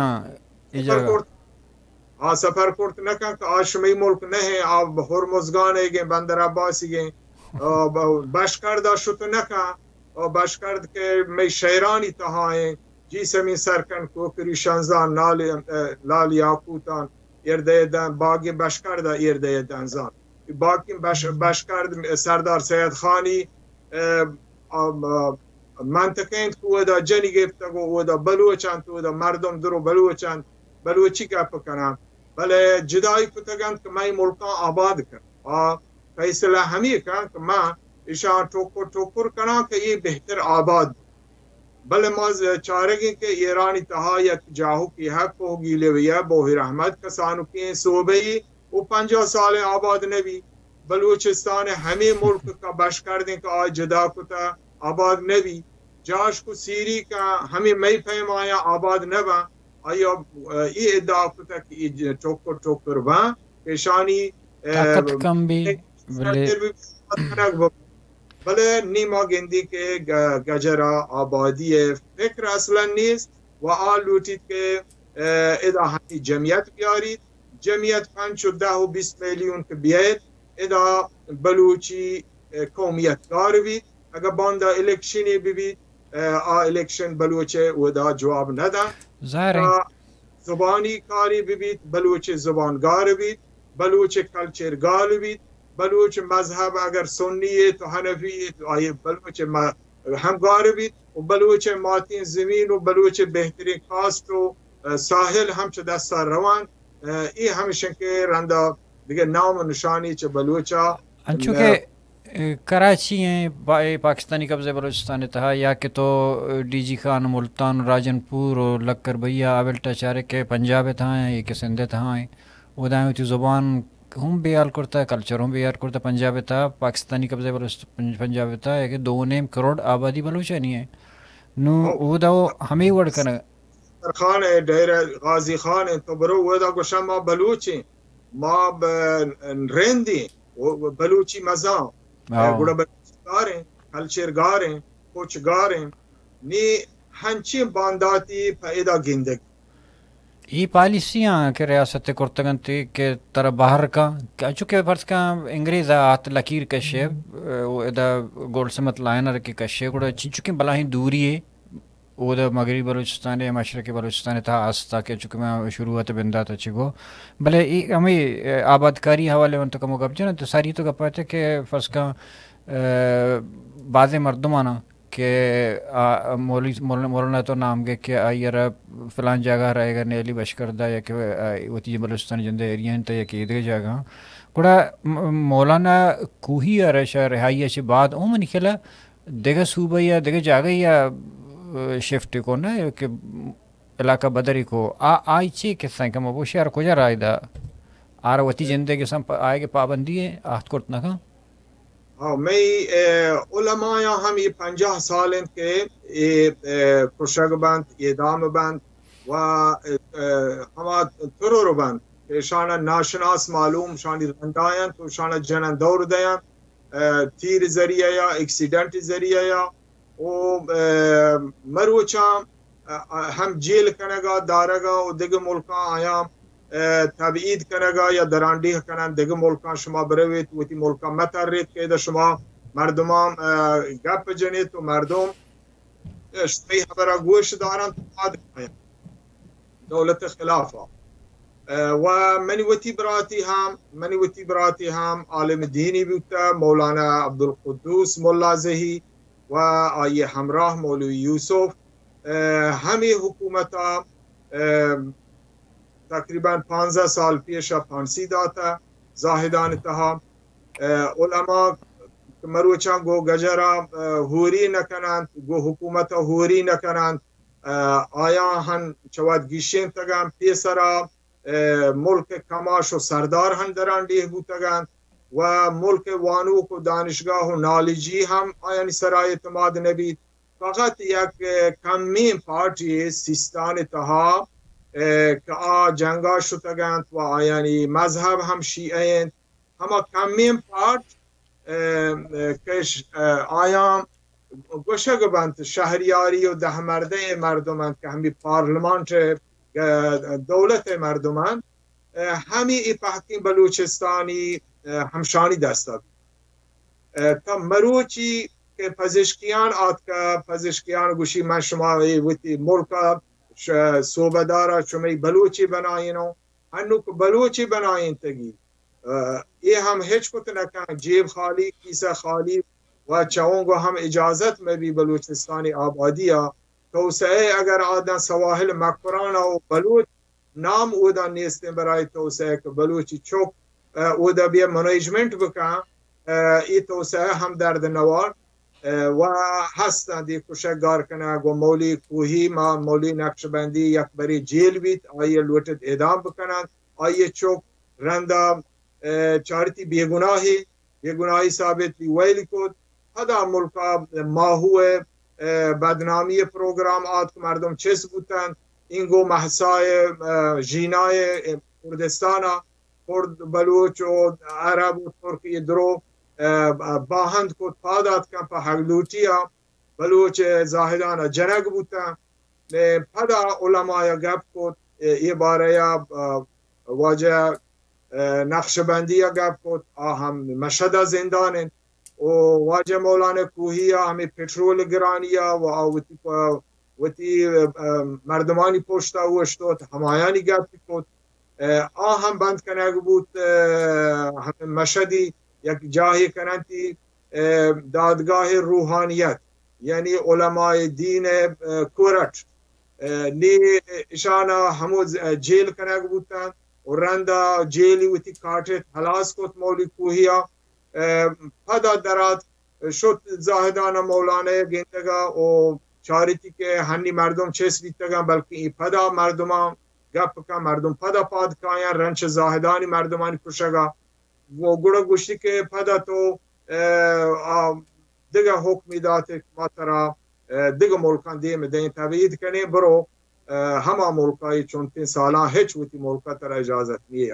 سفر جگہ کرت۔ آ سفر کرت نہ کن کہ آ شمئی ملک نہ ہے، آ ہرمزگان ہے گیں، بندر عباسی گیں، آ، ب-، بشکرد آ شت نہ کن، آ بشکرد کہ مئی شہرانی تہا ہیں، جی سمین سرکن کوکری شنزان، لال، اه، لال یاقوتان، ایردے دن، باگی بشکرد آ ایردے دنزان۔ باقی بش-، بشکرد سردار سید خانی، اه، ام، اه، منطقہ انت کہ اودا جنی گپتگ و اودا بلوچ انت، اودا مردم درو بلوچ انت، بلوچی گپ کنن، بلے جدائی کتگ انت کہ مئے ملکاں آباد کن۔ آ فیصلہ ہمی کن کہ ما اشاں ٹوکر ٹوکر کناں کہ یہ بہتر آباد۔ بلے ما ز-، چارگیں کہ ایرانی تہا یک جاہوکی حق و گیلے ویا بوہیر احمد کسانوکیں صوبہ ای و پنجاہ سال آباد نبی۔ بلوچستان ہمیں ملک کا بشکردیں کہ آ جدا کتا آباد نبی۔ جاش کو سیری کا ہمیں مئی پیمایا آباد نبا۔ آیا، اه، ای ادعا کتا کہ ای ج-، ٹوکر ٹوکر با پیشانی، اه، طاقت کم بی، بلے سرتر بی، بلے نی ما گندی کہ گ-، گجرا آبادی فکر اصلاً نیست و آ لوٹیت کہ، اه، ادا ہمی جمعیت بیاریت، جمعیت پنچ و دہ و بیست میلیون کہ بیایت، ادا بلوچی، اه، قومیت گار بیت۔ اگہ باندا الیکشنے ببیت، اه، آ الیکشن بلوچ اودا جواب ندن۔ ظاہر ہے۔ تا زبانی کاری ببیت، بلوچ زبان گار بیت، بلوچ کلچر گار بیت، بلوچ مذہب اگر سنی ہے تو حنفی ہے تو آئی بلوچ م-، ہم گار بیت و بلوچ ماتین زمین و بلوچ بہترین کاسٹ و، اه، ساحل ہم چہ دستا روان۔ اه، ای ہمشن کہ رندا دگہ نام و نشانی چہ بلوچا انچو کہ، اه، کراچی ہیں، با-، اے پاکستانی قبضہ بلوچستان تہا، یا کہ تو، اه، ڈی جی خان، ملتان، راجن پور و لکر بھیا آ بیلٹا چارے کہ پنجاب تہا ہیں، یا کہ سندھ تہا ہیں، اودا ہیں وتی زبان ہم بیال کرتا، کلچر ہم بیال کرتا۔ پنجاب تہا پاکستانی قبضہ بلوچست-، پنج-، پنجاب تہا یا کہ دو نیم کروڑ آبادی بلوچانی ہے۔ نو او۔ اودا وہ ہمیں وڑ کنگ۔ خان ہے، ڈیرہ غازی خان ہے، تو برو اودا گوشا ما بلوچ ہیں۔ ما ب-، رندی و بلوچی مزاں، ہاں۔ گڑا بلوچی گاریں، کلچر گاریں، کوچ گاریں، نی ہنچیں بانداتی پیدا گندگ۔ ای پالیسیاں کہ ریاست کرتگ انت کہ ترا بہر کن، کہ انچو کہ فرض کن انگریز آت لکیر کشے، و ادا گولڈ سمتھ لائنر کہ کشے، گڑا چنچکیں بلاہیں دوری ہے۔ اودا مغربی بلوچستان ء مشرقی بلوچستان ء تہا است کہ چونکہ من شروعات بندات ء چہ گو، بلے اے ہمے آبادکاری حوالے من تو کمو گپ جناں تو ساری تو گپ ات کہ فرض کن، ء، بازیں مردماناں کہ آ، مولوی، مولانا، مولانا تو نام گے کہ آئی ء را فلان جاگہ رہے گا نیلی بشکردہ یا کہ، آ، وتی بلوچستان جندے ایریا انت یا کہ ایدگہ جاگہ، گڑا م-، مولانا کوہی ء را شہ رہائی ء چہ بعد او منی خیال ء دگہ صوبہ یا دگہ جاگہ یا، ء، شفٹ کو نہ کہ علاقہ بدری کو۔ آ، آئی چی قصہ کہ ما بوشی آر کجا رائے دا؟ آر وتی جندے کہ سم پ-، آئے کہ پابندی ہے، آہت کرت نہ کن؟ ہاں، مئی، ء، علمایاں ہم یہ پنجاہ سال انت کہ یہ، ء، کشگ بنت، یہ دام بنت و، ء، ہما ترور بنت کہ شان ناشناس معلوم، شانی رندایاں تو شان جنن دور دیاں۔ ء، تیر ذریعہ یا ایکسیڈنٹ ذریعہ یا او، ء، مروچاں، ء، ہم جیل کنگا دارگا او دگہ ملکاں آیاں، ء، تبعید کنگا یا درانڈیہ کنن دگہ ملکاں شما برویت وتی ملکاں متریت کہ ادا شما مردمان، ء، گپ جنیت و مردم، ء، شمئی حبرا گوش دارن تو پاد کایاں۔ دولت خلافا۔ ء، و منی وتی براتی ہم، منی وتی براتی ہم عالم دینی بوتہ، مولانا عبدالقدوس ملا زہی و آئی ہمراہ مولوی یوسف، ء، ہمے حکومتا، ء، تقریباً پانزدہ سال پیشا پھانسی داتہ زاہدان تہا۔ ء، علماء مروچاں گو گجرا، ء، ہوری نہ کننت، گو حکومتا ہوری نہ کننت۔ ء، آیاں ہن چہ وت گیشینتگاں پیسرا، اه، ملک کماش و سردار ہم دران ڈیہ بوتگنت و ملک وانوک و دانشگاہ و نالجی ہم آیانی سرا اعتماد نبیت۔ فقط یک، اه، کمیں پارٹی سیستان تہا، اه، کہ آ جنگا شتگنت و آیانی مذہب ہم شیعہ انت، ہما کمیں پارٹ، اه، اه، کش، اه، آیاں گوشگ بنت شہریاری و دہ مردہ مردم انت کہ ہمی پارلمانٹ، اه، دولت مردم انت، اه، ہمی ای پہکیں بلوچستانی، اه، ہمشانی دستا بیت۔ اه، تا مروچی کہ پزشکیان آتکا، پزشکیان گوشی من شما اے وتی ملکا ش-، صوبہ دارا شمئی بلوچی بنائینوں، ہنوک بلوچی بنائینتگی۔ اه، اے ہم ہچ کت نہ کن، جیب خالی، کیسہ خالی و چہ اونگو ہم اجازت مہ بی بلوچستانی آبادی ء توسعہ اگر آداں سواحل مکران ء و بلوچ نام اودا نیستیں برای توسعہ کہ بلوچی چک، اه، اودا بیا منیجمنٹ بکن، اه، اے توسعہ ہم درد نوار۔ اه، و ہستاں دی کشگ گار کنگ و مولی کوہی ما مولی نقشبندی یک بری جیل بیت، آئی ء لوٹت اعدام بکننت، آئی ء چک رندا، اه، چارتی بیگناہی، بیگناہی ثابت بی ویل کت۔ پدا ملکا ماہو ء، اه، بدنامی ء پروگرام آتک، مردم چست بوتنت، اینگو مہسا ء، اه، ژینا ء، کردستان ء کرد، بلوچ و عرب و ترک اے درو، اه، باہند کت، پاد آتکن پہ ہگلوٹی ء بلوچ زاہدان ء جنگ بوتن۔ ء پدا علماء ء گپ کت، ء اے بارہ ء، ء واجہ، ء نقشبندی ء گپ کت، آ ہم مشہد ء زندان انت۔ و واجہ مولانا کوہی ء ہمیں پٹرول گرانی ء و آ وتی پ-، وتی، ء، مردمانی پشت ء اوشتوت، ہمایانی گپ کت۔ ء آ ہم بند کنگ بوت، ء ہمیں مشہدی یک جاہے کننتی، ء دادگاہ روحانیت، یعنی علماء دین ء، ء کورٹ، ء نی اشانا ہمو ز-، جیل کنگ بوتن و رندا جیلی وتی کاٹت ہلاس کت مولی کوہیا۔ ء پدا درات شت زاہدان ء مولانا ء گندگ ء و چارتی کہ ہنی مردم چست بیتگاں، بلکیں اے پدا مردماں گپ کن، مردم پدا پاد کایاں رنچ زاہدانی مردمانی کشگ ء۔ و گڑا گوشتی کہ پدا تو، ء، آ، دگہ حکمی دات کہ ما ترا، ء، دگہ ملکاں دیم دیں، تبعید کنیں، برو، ء، ہما ملکائی چنتیں سالاں ہچ وتی ملکا ترا اجازت نیے۔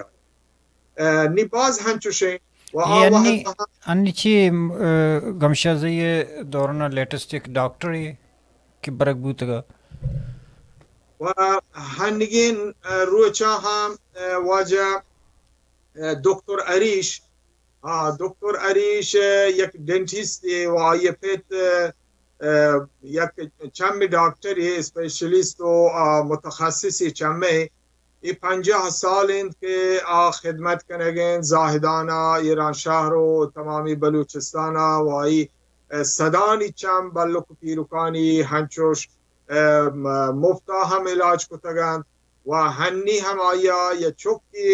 ء، نی باز ہنچوشیں و آ انی، وہد انی چی، ء، گمشازی دورنا لیٹسٹ یک ڈاکٹر ہے کہ برگ بوتگا۔ و ہنگین، ء، روچا ہم، ء، واجہ، ء، دکتر عریش، ہاں، دکتر عریش، ء، یک ڈینٹسٹ ہے و آئی پت، ء، ء، یک چم ڈاکٹر ہے، اسپیشلسٹ و، آ، متخصص ہے چم ہے۔ اے پنجاہ سال انت کہ آ خدمت کنگ انت زاہدان ء، ایران شہر و تمامی بلوچستان ء و آئی، ء، صدانی چم بلک پیرکانی ہنچوش، ء، م-، مفتا ہم علاج کتگ انت و ہنی ہم آئی ء یا چکی،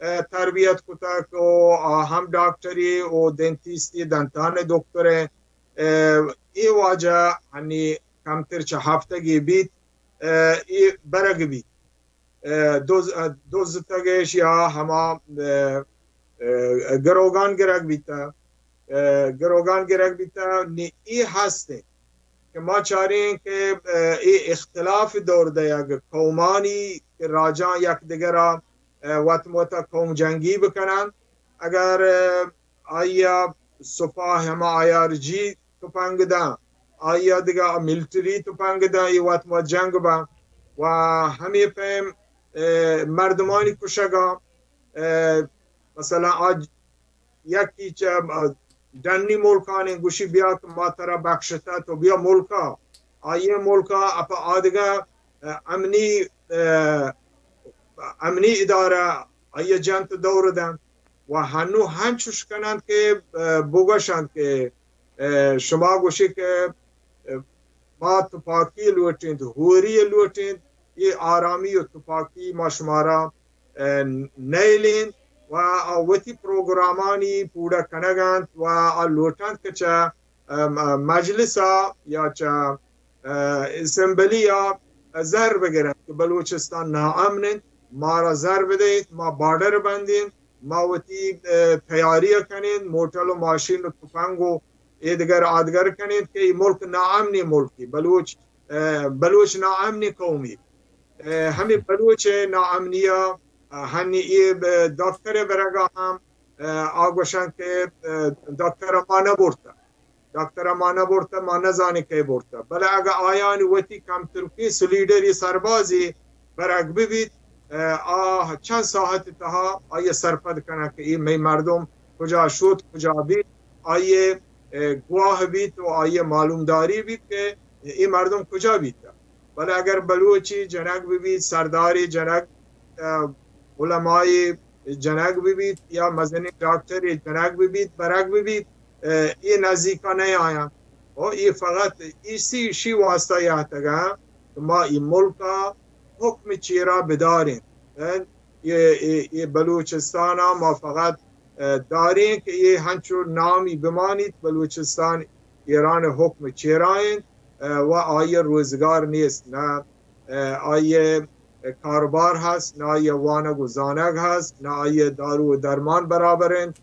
ء، تربیت کتگ و آ ہم ڈاکٹری و دینتیستی دنتان دکتر انت۔ ء، اے واجہ ہنی کمتر چہ ہفتگی بیت، ء، اے برگ بیت۔ ء، دز-، ء، دزتگش یا ہما، ء، ء، گروگان گرگ بیتہ، ء، گروگان گرگ بیتہ، نی اے ہست انت کہ ما چاریں کہ، ء، اے اختلاف دور دیگ قومانی کہ راجاں یک دگرا، ء، وت مت قوم جنگی بکنن، اگر، ء، آئی ء سپاہ ہما آئی آر جی تپنگ داں، آئی ء دگہ ملٹری تپنگ داں، اے وت ما جنگ باں و ہمے پیم، ء، مردمانی کشگاں، ء، مثلاً آ یکی چہ، ء، ڈنی ملکانی گوشی بیا کہ ما ترا بخشتہ تو بیا ملکا، آئی ء ملکا اپا آدگہ، ء، امنی، ء، امنی ادارہ آئی ء جنت دور دنت و ہنو ہنچوش کننت کہ، ء، بگوشنت کہ، ء، شما گوشی کہ، ء، ما تپاکی لوٹینت، ہوری لوٹینت، اے آرامی و تپاکی ما شمارا، ء، نیلینت و آ وتی پروگرامانی پورا کنگ انت و آ لوٹنت کہ چہ، ء، م-، مجلس ء یا چہ، ء، اسمبلی ء زر بگرنت کہ بلوچستان ناامن انت۔ مارا زر بدئیت، ما بارڈر بندیں، ما وتی، اه، تیاری کنیں، موٹر و ماشین و تپنگ و ایدگر آدگر کنیں کہ اے ملک ناامنی ملکی، بلوچ، اه، بلوچ ناامنی قومی۔ اه، ہمیں بلوچ ناامنی ء، اه، ہنی اے ب-، دفتر برگا ہم، اه، آ گوشن کہ، اه، دفتر ما نہ برتا۔ دفتر ما نہ برتا، ما نہ زانیں کئے برتا۔ بلے اگہ آیانی وتی کمترکیں سلیڈری سربازی برگ ببیت، اه، آ چند ساعت تہا آئی سرپد کنن کہ اے مئی مردم کجا شوت، کجا بیت، آئی، اه، گواہ بیت و آئی معلومداری بیت کہ اے مردم کجا بیت۔ بلے اگر بلوچی جنگ ببیت، سرداری جنگ، اه، علمائی جنگ ببیت یا مزنیں ڈاکٹری جنگ ببیت، برگ ببیت، اه، اے نزیکا نہ آیاں۔ و اے فقط ایسی، ایشی واسطہ یاتگاں کہ ما اے ملکا حکم چیرا بداریں۔ اه، اے، اے، اے بلوچستانا ما فقط، اه، داریں کہ اے ہنچو نامی بمانیت، بلوچستان ایران حکم چیرا انت، اه، و آئی روزگار نیست، نہ، اه، آئی کاروبار ہست، نہ آئی وانگ و زانگ ہست، نہ آئی دارو و درمان برابر انت،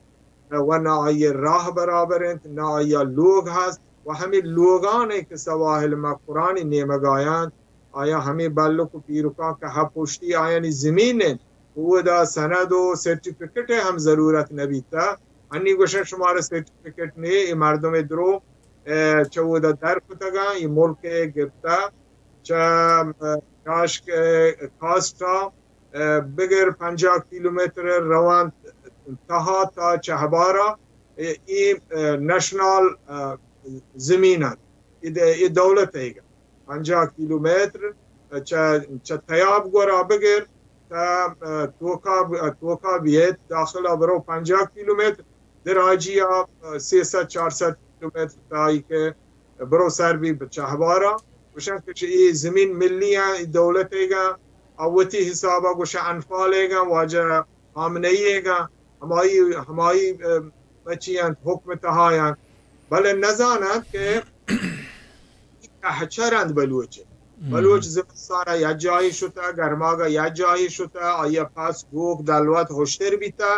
اه، و نہ آئی راہ برابر انت، نہ آئی لوگ ہست، و ہمیں لوگانے کہ سواحل مکرانی نیمگایان آیا ہمے بلک و پیرکاں کہ ہب پشتی آیانی زمین انت، اودا سند و سرٹیفکیٹ ہم ضرورت نہ بیتا۔ انی گوشن شمارا سرٹیفکیٹ نے، اے مردم درو، اه، چہ اودا در کتگاں، اے ملک گپتا، چہ، اه، کاشک، اه، کاسٹا، اه، بگر پنجاہ کیلومتر روان تہا تا چہبارا، اے، اے، اه، نیشنل، اه، زمین انت، اے د-، اے دولت ایگا۔ پنجاہ کیلومتر چہ، چہ تیاب گورا بگر تا، اه، توکا ب-، توکا بیت، داخلہ برو پنجاہ کیلومتر، دراجی آ، اه، سیصد چارصد کیلومتر تائی کہ برو سر بی بچہبارا۔ گوشن کہ اے زمین ملی آ، اے دولت ایگا، آ وتی حسابا گوشن انفال ایگا، واجہ خامنہ ای ایگا، ہمائی، ہمائی، اه، مچی انت، حکم تہا انت۔ بلے نزانت کہ کہچر انت بلوچ۔ بلوچ زمستان ء یک جاہے شتہ، گرماگ ء یک جاہے شتہ، آئی ء پس گوک دلوت ہشتر بیتہ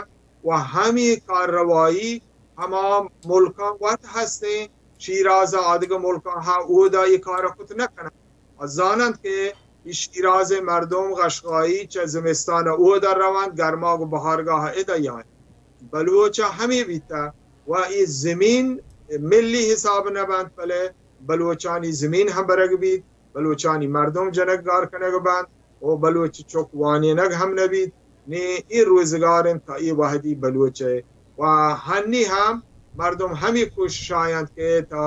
و ہمے کارروائی ہما ملکاں وت ہستیں، شیراز ء آدگہ ملکاں ہا اودا اے کار ء کت نہ کننت۔ ء زاننت کہ اے شیراز ء مردم غشغائی چہ زمستان ء اودا رونت، گرماگ و بہارگاہ ء ادا یاینت۔ بلوچ ء ہمے بیتہ و اے زمین ملی حساب نہ بنت، بلے بلوچانی زمین ہم برگ بیت، بلوچانی مردم جنگ گار کنگ بنت و بلوچ چک وانینگ ہم نہ بیت۔ نی اے روزگار انت تا اے وہدی بلوچ ء و ہنی ہم مردم ہمے کوشش آیانت کہ تا،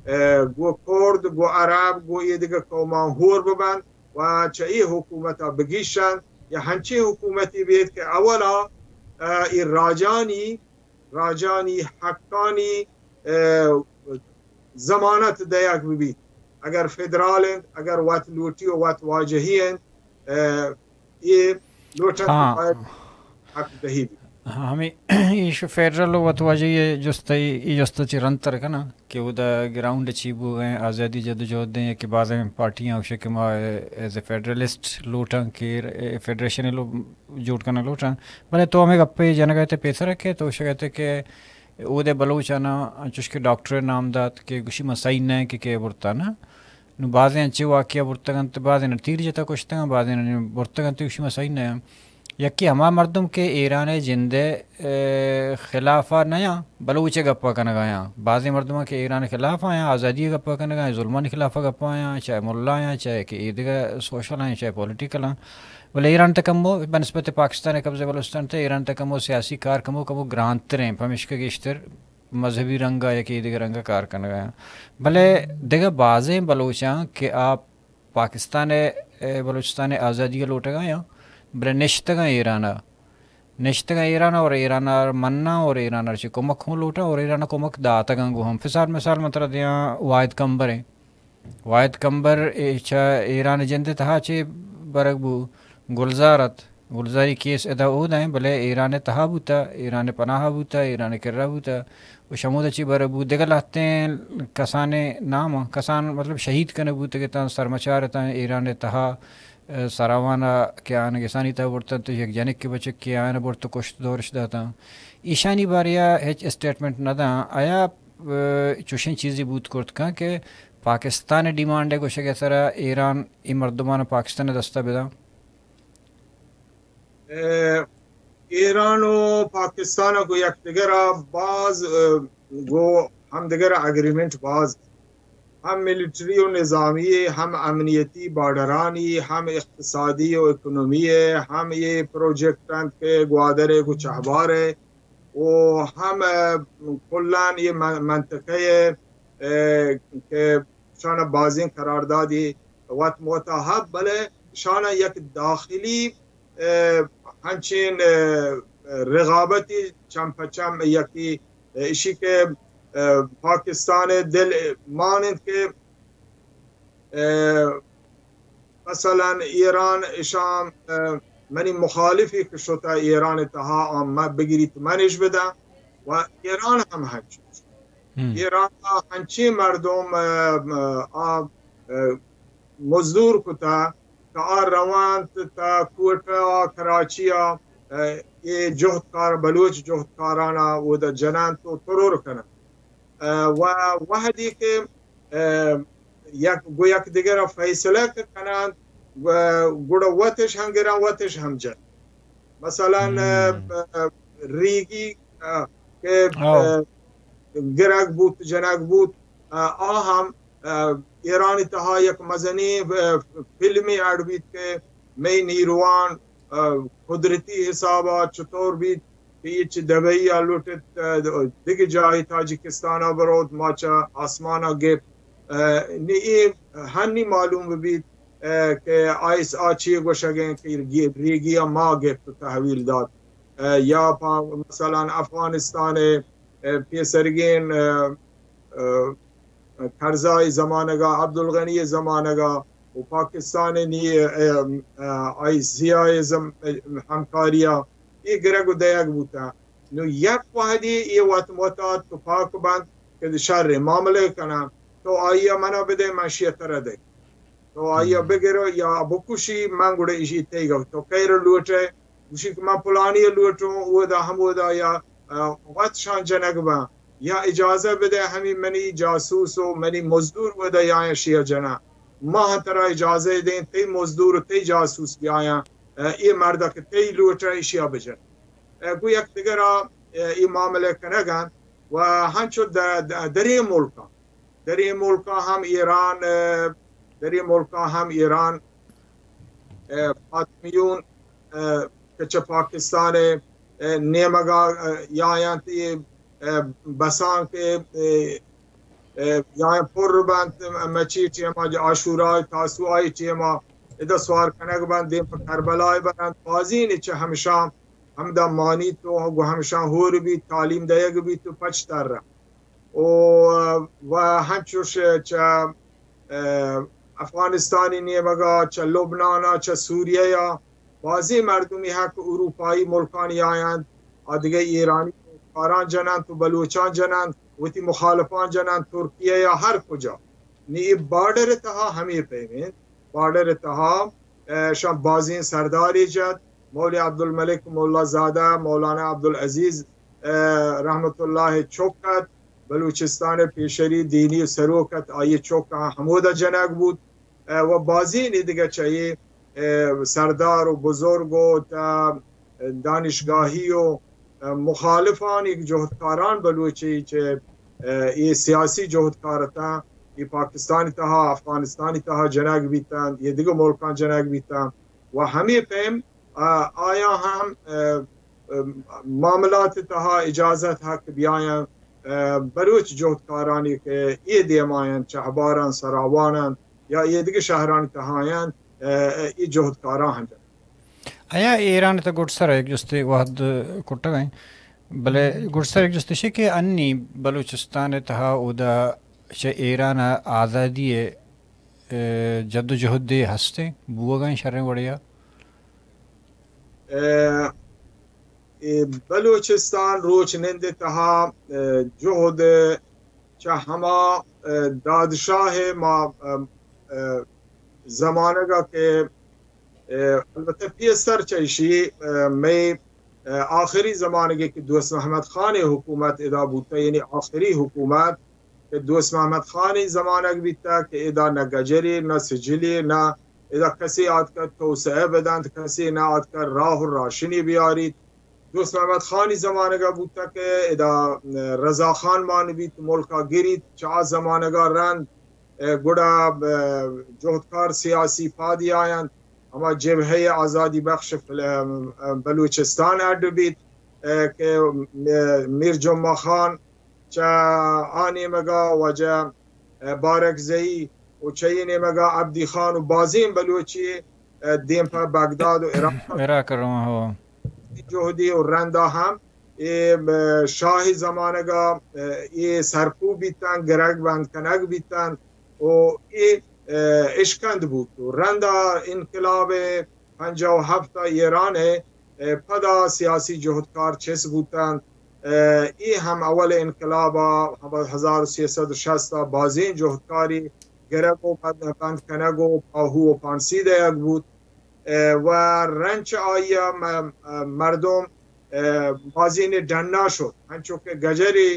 اه، گو کرد، گو عرب، گو اے دگہ قوماں ہور ببنت و چہ اے حکومت ء بگیشنت یا ہنچیں حکومتی بیت کہ اولا، اه، اے راجانی راجانی حقانی، اه، ضمانت دئیگ بہ بیت۔ اگر فدرال انت، اگر وت لوٹی و وت واجہی انت، اه، اے لوٹنت کہ ہاں۔ باید حق دہی بیت۔ ہاں، ہمیں ایش فدرال و وت واجہی جست، ای جست چی رندتر کناں کہ اودا گراؤنڈ چی بوگ ء، آزادی جدوجہد ء کہ بازیں پارٹیاں گوشگ کہ ما ایز اے فیڈرلسٹ لوٹاں کہ فیڈریشن لو-، جوڑ کنگ لوٹاں۔ بلے تو ہمے گپے جنگ ء تہ پیسر ء کہ تو گوشگ ء تہ کہ اودے بلوچاناں انچوش کہ ڈاکٹر ء نام دات کہ گوشی من سہی نہ کہ کے برتا نا۔ نوں بازیں انچیں واقعہ برتگ انت، بازیں تیر جتہ کشتگ انت، بازیں برتگ انت، گوشی من سہی نہ آں۔ یکے ہما مردم کہ ایران ء جند ء، ء، خلاف ء نہ آں، بلوچ ء گپ ء کنگ ء آیاں۔ بازیں مردماں کہ ایران ء خلاف آیاں، آزادی ء گپ ء کنگ ء آیاں، ظلمانی خلاف ء گپ ء آیاں، چاہے ملا آیاں، چاہے کہ اے دگہ سوشل آیاں، چاہے پولیٹیکل آں۔ بلے ایران تہ کمو بہ نسبت پاکستان ء قبضہ بلوچستان تہ ایران تہ کمو سیاسی کار کمو، کمو گرانتر ایں، پمیشکہ گیشتر مذہبی رنگ ء یا کہ اے دگہ رنگ ء کار کنگ ء آں۔ بلے دگہ بازیں بلوچاں کہ آ پاکستان ء، ء، بلوچستان ء آزادی ء لوٹگ ء آں، بلے نشتگ آں ایران ء، نشتگ آں ایران ء اور ایران ء مناں اور ایران ء چہ کمک ہوں لوٹاں اور ایران ء کمک داتگ آں گوں ہم۔ فسال مثال من ترا دیاں واحد کمبر ایں۔ واحد کمبر اے چہ ایران ء جند ء تہا چے برگ بو، گلزار ات۔ گلزاری کیس ادا اودا ایں، بلے ایران ء تہا بوتا، ایران ء پناہ بوتا، ایران ء کرا بوتا۔ و شمودا چی برگ بو، دگہ لہتیں کسانیں نام، کسان مطلب شہید کنگ بوتگ اتاں، سرمچار اتاں ایران ء تہا، سراوان ءَ کہ آیان گسانی تہ ءَ برتنت، یک جنکے بچکے آیان ءَ برت ءُ کشت، دورش داتاں۔ ایشانی باریا ہچ اسٹیٹمنٹ نہ داں۔ آیا، اے، چوشیں چیزے بوت کرت کن کہ پاکستان ءِ ڈیمانڈ ءِ گوشگ ءِ سرا ایران اے مردمان ءَ پاکستان ءِ دست ءَ بداں؟ اے، ایران ءُ پاکستان ءَ گوں یکدگر ءَ باز، اے، گوں ہمدگر ءَ اگریمنٹ باز، ہم ملٹری ءُ نظامی، ہم امنیتی بارڈرانی، ہم اقتصادی ءُ اکنومی، ہم اے پروجیکٹ انت کہ گوادر ءَ گوں چہبار ءَ ءُ ہم، اے، کلان اے من-، منطقہ ءَ، اے، کہ شان ءَ بازیں قراردادی وت موتا ہب، بلے شان ءَ یک داخلی، اے، ہنچین، اے، رقابتی چم پہ چم یکی، اے، اشی کہ، اے، پاکستان ءِ دل مان انت کہ، اے، مثلاً ایران اشان، اے، منی مخالفی کہ شتا ایران ءِ تہا آ م-، بگریت منش بداں و ایران ہم ہنچوش۔ ایران ءَ ہنچیں مردم، اے، آ، اے، مزدور کتا کہ آ روانت تا کوئٹہ ءَ، کراچی ءَ، اے، اے جہدکار، بلوچ جہدکاران ءَ اودا جنانت ءُ ترور کننت۔ اے، و وہدی کہ، اے، یک، گو یک دگر ءَ فیصلہ کہ کننت، گو-، گڑا وتش ہم گران، وتش ہم جن۔ مثلاً، اے، اے، ریگی، اے، کہ، اے، گرگ بوت، جنگ بوت، اے، آ ہم، اے، ایران ءِ تہا یک مزنیں، اے، فلمے اڈ بیت کہ مئی نیروان، اے، قدرتی حساب ءَ چطور بیت کہ اے چہ دبئی ءَ لوٹت، اے، دگہ جاہے تاجکستان ءَ بروت، ما چہ آسمان ءَ گپت۔ اے، نی اے ہنی معلوم بہ بیت، اے، کہ آئیس آ چی گوشگ ءَ کہ ریگی ءَ ما گپت ءُ تحویل دات۔ اے، یا پہ مثلاً افغانستان ءِ، اے، پیسرگیں، اے، اے، کرزائی زمانگ ءَ، عبدالغنی زمانگ ءَ ءُ پاکستان ءِ نی، اے، اے، آئی سی آئی ءِ زم-، اے، ہمکاری ءَ اے گرگ ءُ دیگ بوتاں۔ نوں یک وہدی اے وت مت ءَ تپاک بنت کہ شریں معاملہ کناں، تو آئی ءَ من ءَ بدئے، من شی ءَ ترا دئے۔ تو آئی ءَ بگر یا بکشی، من گڑا ایشی تئی گپ۔ تو کئے ءَ لوٹ ئے؟ گوشی کہ من پلانی ءَ لوٹوں، اودا ہمودا یا، اے، وت شان جنگ باں، یا اجازہ بدئے ہمے منی جاسوس ءُ منی مزدور اودا یایاں شی ءَ جناں۔ ما ہم ترا اجازہ دیں، تئی مزدور ءُ تئی جاسوس بیایاں، اے، اے مرد ءَ کہ تئی لوٹ ئے ایشی ءَ بجن۔ اے، گوں یک دگر ءَ، اے، اے معاملہ کنگ ءَ انت و ہنچو د-، د-، دریں ملکاں، دریں ملکاں ہم ایران، اے، دریں ملکاں ہم ایران، اے، فاطمیون، اے، کہ چہ پاکستان ءِ، اے، نیمگ ءَ، اے، یایاں تی، اے، بساں کہ، اے، اے، یایاں پر بنت، مچی ٹیم ءَ، عاشورا، تاسوعا ٹیم ءَ ادا سوار کنگ بنت، دیم پہ کربلا ءَ برنت۔ بازینے چہ ہمشاں ہمدا مانیت ءُ گوں ہمشاں ہور بیت، تعلیم دئیگ بیت ءُ پچ ترنت۔ ءُ، ءُ ہنچوش چہ، اے، افغانستانی نیمگ ءَ، چہ لبنان ءَ، چہ سوریہ ءَ بازیں مردمے ہک اروپائی ملکانی آیاں، آ دگہ ایرانی کاراں جننت ءُ بلوچاں جننت، وتی مخالفاں جننت، ترکیہ یا ہر کجا۔ نی اے بارڈر ءِ تہا ہمے پیم انت۔ بارڈر ءِ تہا، اے، شاں بازیں سردارے جت، مولوی عبدالملک ملا زادہ، مولانا عبدالعزیز، اے، رحمت اللہ ءِ چک ات، بلوچستان ءِ پیشری دینی سروک ات، آئی ءِ چک آ ہمودا جنگ بوت۔ اے، و بازینے دگہ چہ اے، اے، سردار ءُ بزرگ ءُ تا دانشگاہی ءُ، اے، مخالفان، یک جہدکاران بلوچی چہ، اے، اے سیاسی جہدکار اتاں، اے پاکستان ءِ تہا، افغانستان ءِ تہا جنگ بیتاں، اے دگہ ملکاں جنگ بیتاں و ہمے پیم، اے، آیاں ہم، اے، اے، معاملات ءِ تہا اجازت ہک بیایاں، اے، بلوچ جہدکارانی کہ اے دیما انت، چہبار انت، سراوان انت، یا اے دگہ شہرانی تہا انت، اے، اے جہدکاراں ہم جنگ۔ آیا ایران ءِ تہ گڈسر ءَ یک جستے وہد کٹگ ءَ انت، بلے گڈسر یک جست ایش کہ انی بلوچستان ءِ تہا اودا چہ ایران ءَ آزادی ءِ، اے، جد ءُ جہدے ہستیں، بوگ ءَ انت شریں وڑے ءَ؟ اے، اے بلوچستان روچ نند ءِ تہا، اے، جہد چہ ہما، اے، دادشاہ ءِ ما، اے، اے، زمانگ ءَ کہ اه، البتہ پیسر چہ ایشی، اه، مئے، اه، آخری زمانگے کہ دوست محمد خان حکومت ادا بوتہ، یعنی آخری حکومت کہ دوست محمد خان زمانگ بیتہ کہ ادا نہ گجرے، نہ سجلے، نہ ادا کسے آتکہ توسعہ بدنت، کسے نہ آتکہ راہ و راشنی بیاریت۔ دوست محمد خانی زمانگا بوتہ کہ ادا، اه، رضا خان مان بیت، ملکا گریت، چہ آ زمانگا رند، اه، گڑا، اه، جہدکار سیاسی پادی آینت، ہما جبہہ آزادی بخش فل-، اه، بلوچستان اڈ بیت، اه، کہ، اه، میر جمعہ خان چہ آ نیمگا واجہ، اه، بارکزئی و چہ اے نیمگا عبدی خان و بازیں بلوچی، اه، دیم پہ بغداد و عراق عراق روان ہو۔ جہدی و رندا ہم اے، اه، شاہی زمانگا، اه، اے سرکوب بیتن، گرگ بند کنگ بیتن و اے، اه، اشکند بوت و رندا انقلاب پنجاہ و ہفت ء ایران ء، اه، پدا سیاسی جہدکار چست بوتنت۔ اه، اے ہم اول انقلاب ء ہزار و سیصد و شصت ء بازیں جہدکاری گرگ و بند، بند کنگ و پاہو و پانسی دئیگ بوت۔ اه، و رند چہ آئی ء م-، اه، مردم، اه، بازینے ڈنا شت، انچو کہ گجری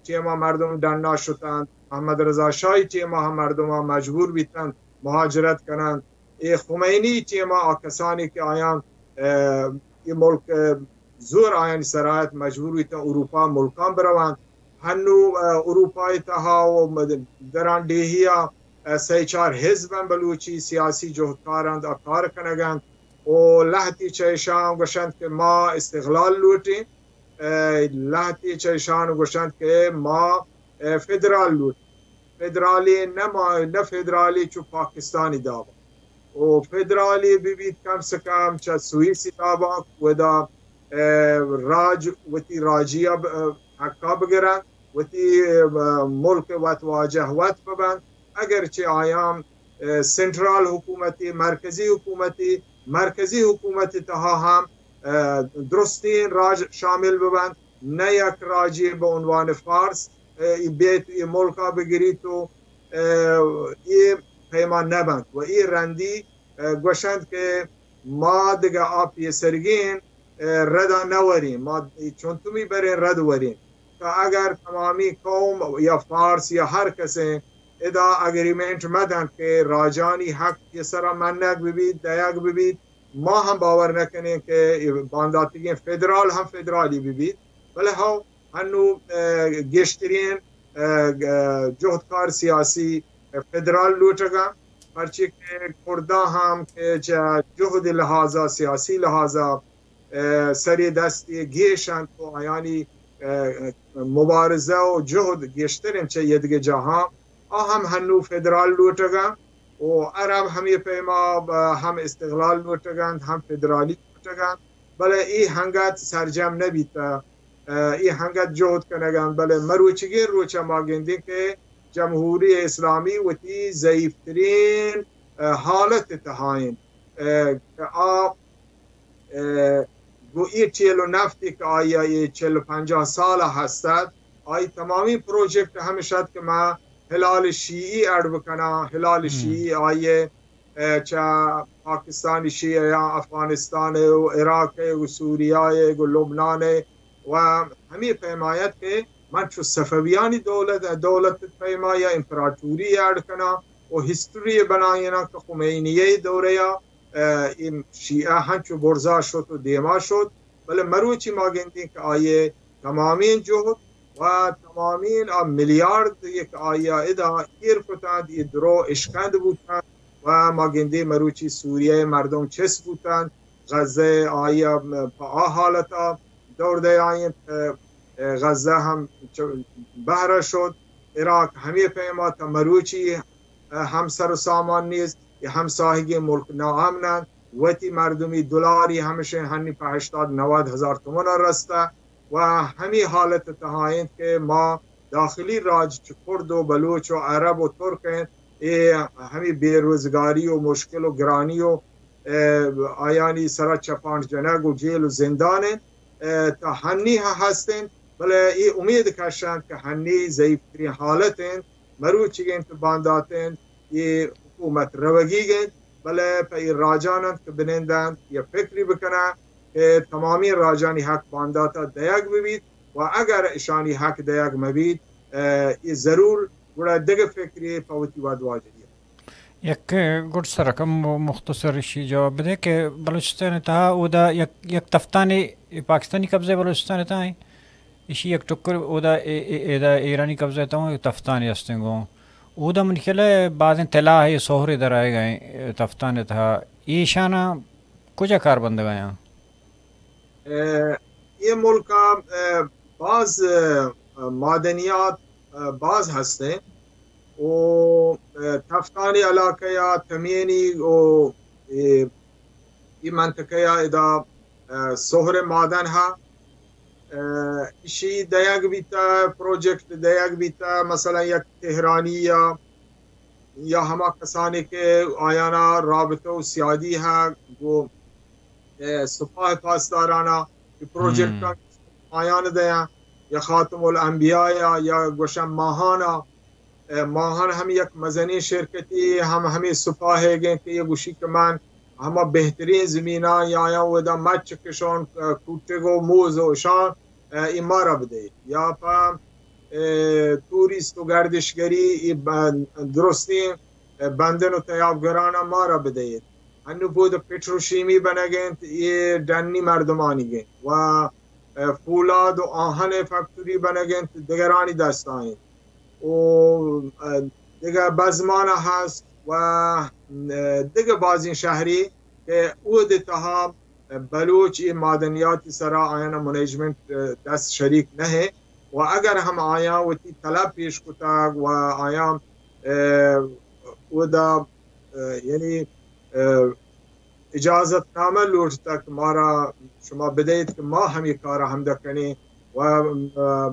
ٹیما مردم ڈنا شتنت، محمد رضا شاہی ٹیما ہم مردم مجبور بیتنت مہاجرت کننت۔ اے خمینی ٹیما آ کسانی کہ آیاں، اه، اے ملک، اه، زور آیانی سرایت مجبور بیتن اروپا ملکان بروانت۔ ہنو، اه، اروپای تہا و مد-، دران ڈیہیا، اه، سئے چار حزب انت بلوچی سیاسی جہدکارانت آ کار کنگنت و لہتی چہ اشان گوشنت کہ ما استقلال لوٹیں۔ اه، لہتے چہ اشان گوشنت کہ ما، اه، فدرال لوٹ، فدرالی نہ ما، نہ فدرالی چو پاکستانی دابا۔ و فدرالی ببیت کم سے کم چہ سوئیسی دابا، ودا، اه، راج وتی راجی اب-، اه، حقا بگرن، وتی، اه، ملک وت واجہ وت ببند، اگرچہ آیان، اه، سنٹرال حکومتی، مرکزی حکومتی، مرکزی حکومت تہا ہم، اه، درستین راج شامل ببند، نہ یک راجی بہ عنوان فارس، اه، بیت اے ملکا بگریت و، اه، اے پیما نبند و اے رندی، اه، گوشند کہ ما دگہ آ پیسرگین، اه، ردا نوریں، ما چونتمی بریں رد وریں۔ کہ اگر تمامی قوم یا فارس یا ہر کسے ادا اگریمنٹ مدنت کہ راجانی حق پیسرا منگ ببیت، دئیگ ببیت، ما ہم باور نکنیں کہ اے بانداتگیں فدرال ہم فدرالی ببیت، بلے ہو ہنو، اه، گیشترین، اه، گ-، جہدکار سیاسی فدرال لوٹگا، پرچے کہ کرداں ہم کہ چہ جہد لحاظا، سیاسی لحاظا، اه، سری دستی گیش انت و آیانی، اه، مبارزہ و جہد گیشتر انت چہ یدگہ جاہاں۔ آ ہم ہنو فدرال لوٹگا و عرب ہمے پیما، اه، ہم استقلال لوٹگنت، ہم فدرالی لوٹگنت، بلے اے ہنگت سرجم نبیتہ۔ اه، اے ہنگت جہد کنگنت، بلے مروچیگیں روچا ما گندیں کہ جمہوری اسلامی وتی ضعیف ترین، اه، حالت تہا انت۔ اه، کہ آ، اه، گو اے چیل و نفتی کہ آئی ء اے چل و پنجاہ سال ہستت، آئی تمامی پروجیکٹ ہمش ات کہ ما ہلال شیعی اڈ بکناں، ہلال شیعی آئی ء، اه، چہ پاکستانی شیعیاں افغانستان ء و عراق ء و سوریہ ء و لبنان ء و ہمے پیمایت کہ من چو صفویانی دولت، دولت پیما یا امپراتوری اڈ کناں و ہسٹری بنائیناں کہ خمینی ء دورہ ء، اه، اے شیعہ ہنچو برزا شت و دیما شت، بلے مروچی ما گندیں کہ آئی ء تمامیں جہد و تمامیں آ ملیارد یک آئی ء ادا ایر کتنت، اے درو اشکند بوتنت و ما گندیں مروچی سوریہ ء مردم چست بوتنت، غزہ ء آئی ء پہ آ حالت ء دور دیائینت، اه، اه، غزہ ہم چ-، بہر ء شت، عراق ہمے پیما تا مروچی، اه، ہم سر و سامان نیست، اے ہمساہگیں ملک ناامن انت، وتی مردمی دلاری ہمشیں ہنی پہ ہشتاد نود ہزار تومن ء رستہ و ہمے حالت تہا انت کہ ما داخلی راج چہ کرد و بلوچ و عرب و ترک انت، اے ہمے بے روزگاری و مشکل و گرانی و، اه، آیانی سرا چپانٹ جنگ و جیل و زندان انت، اه، تا ہنی ہم ہست انت، بلے اے امید کشنت کہ ہنی ضعیف ترین حالت انت، مروچیگ انت، باندات انت، اے حکومت روگیگ انت۔ بلے پہ اے راجان انت کہ بنندنت یا فکری بکنن کہ تمامی راجانی حق بانداتا دیگ ببیت و اگر اشانی حق دیگ مبیت، اے ضرور گڑا دگہ فکری پہ وتی وھد واجہی انت۔ یک گڈ سر کم مختصر اشی جواب بدے کہ بلوچستان تہا اودا یک، یک تفتانے، پاکستانی قبضہ بلوچستان تہا ہیں، اشی یک ٹکر اودا اے-، اے-، ایدا ایرانی قبضہ تہا ہیں، تفتانے ہستیں گوں۔ اودا من خیال ہے بازیں طلاہ ہے، سہرے در آئے گئے تفتانے تہا۔ ایشانا کجا کار بندگ آیاں؟ اے، اے ملکا، اے، باز، اے، معدنیات، اے، باز ہستیں۔ او، اے، تفتانی علاقہ یا تمینی او، اے، اے منطقہ یا ادا، اے، سہر معدن ہا۔ اے، اشی دیگ بیتا، پروجیکٹ دیگ بیتا، مثلاً یک تہرانی یا، یا ہما کسانی کہ آیانا رابطہ و سیادی ہا گو اے، سپاہ پاسدارانا اے پروجیکٹ آیان دیاں یا خاتم الانبیاء یا، یا گوشن ماہانا، اے، ماہان ہم یک مزنیں شرکتی ہم ہمیں سپاہ گیں کہ یہ گوشی کہ من ہما بہترین زمیناں یا آیاں ودا مچ کشون، اے، کوٹگ و موز و اشان، اے، اے مارا بدے یا پہ، اے، توریست و گردشگری اے ب-، درستیں، اے، بندن و تیابگرانا مارا بدے۔ انو بود پٹروشیمی بنگ انت، اے ڈنی مردمانی گیں و، اے، فولاد و آہن فیکٹری بنگ انت، دگرانی دستا انت۔ و، اے، دگہ بزمان ہست و، اے، دگہ بازیں شہری کہ اود تہا بلوچ اے معدنیاتی سرا آیانا منیجمنٹ، اے، دست شریک نہ ہے و اگر ہم آیاں وتی طلب پیش کتگ و آیاں، اے، اودا، اے، یعنی، اے، اجازت نامہ لوٹتگ کہ مارا شما بدئیت کہ ما ہمے کارا ہمدا کنیں و، اے،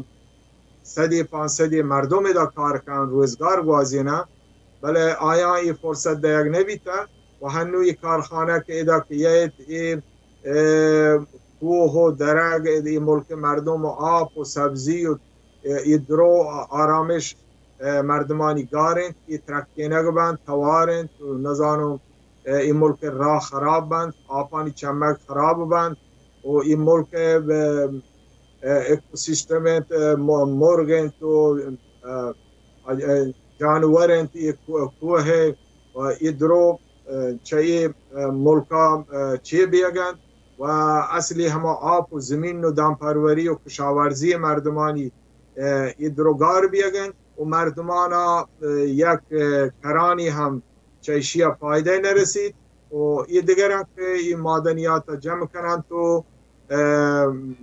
صدے پانچ صدے مردم ادا کار کن، روزگار گوازینن، بلے آیاں اے فرصت دئیگ نبیتہ و ہنو اے کارخانہ کہ ادا کہ یئیت، اے، اے، کوہ و درگ، اے ملک مردم و آپ و سبزی و، اے، اے درو آرامش، اے، مردمانی گار انت، اے ترکینگ بنت، توار انت و نزانوں اے، اے ملک ءِ راہ خراب بنت، آپانی چمگ خراب بنت و اے ملک ءِ، اے، اے، ایکوسیستم انت، اے، م-، مرگ انت و، اے، اے، جانور انت، اے کو-، کوہ ءِ و اے درو، اے، چہ اے، اے، ملکا، اے، چے بیگ انت و اصلی ہما آپ و زمین و دامپروری و کشاورزی مردمانی، اے، اے درو گار بیگ انت و مردمانا، اے، یک، اے، کرانی ہم چہ ایشی ءَ فائدہ نہ رسیت و اے دگراں کہ اے معدنیات ءَ جمع کننت و، اے،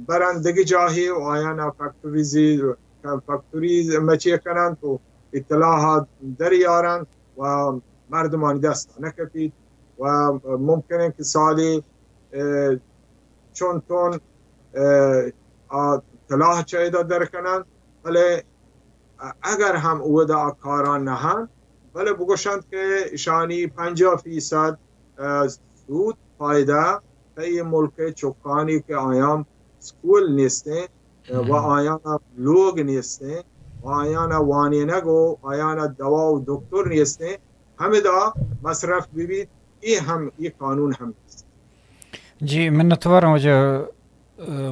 برنت دگہ جاہے و آیانا فیکٹریزی، فیکٹریز مچی کننت و اے طلاہ ءَ دریارنت و مردمانی دست ءَ نہ کپیت و ممکن انت کہ سالے، اے، چنتون، اے، آ طلاہ چہ ادا در کننت، بلے اگر ہم اودا آ کاراں نہ انت، بلے بگوشنت کہ اشانی پنجاہ فیصد، اے، سود فائدہ تئی ملک ءِ چکانی کہ آیاں سکول نیستیں، و آیانا لوگ نیستیں، و آیانا وانینگ و آیانا دوا و دکتر نیستیں، ہمدا مصرف ببیت، اے ہم، اے قانون ہم نیست۔ جی، منتوار واجہ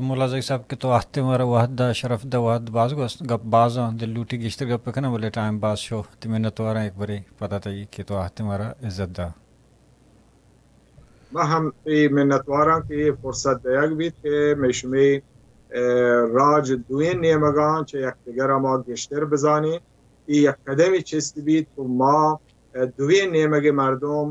ملا زئی صاحب کہ تو آہتے مارا وہد دا، شرف دا، وہد باز گوست، گپ باز آں، دل لوٹی گیشتر گپ کناں، بلے ٹائم باز شو۔ تی منتواراں ایک برے پدا تئی کہ تو آہتے مارا عزت دا۔ ما ہم تئی منتواراں کہ اے فرصت دیگ بیت کہ مئے شمئے، اے، راج دوئیں نیمگاں چہ یکدگرا ما گیشتر بزانیں۔ اے یک قدمی چست بیت کہ ما اے، دوئیں نیمگے مردم،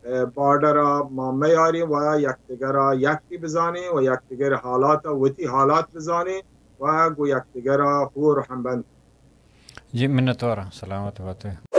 اے، بارڈر ءَ ما میاریں و یکدگر ءَ یکی بزانیں و یکدگر حالات ءَ وتی حالات بزانیں و گوں یکدگر ءَ ہور ہم بند۔ جی، منتواراں، سلامت بات ئے۔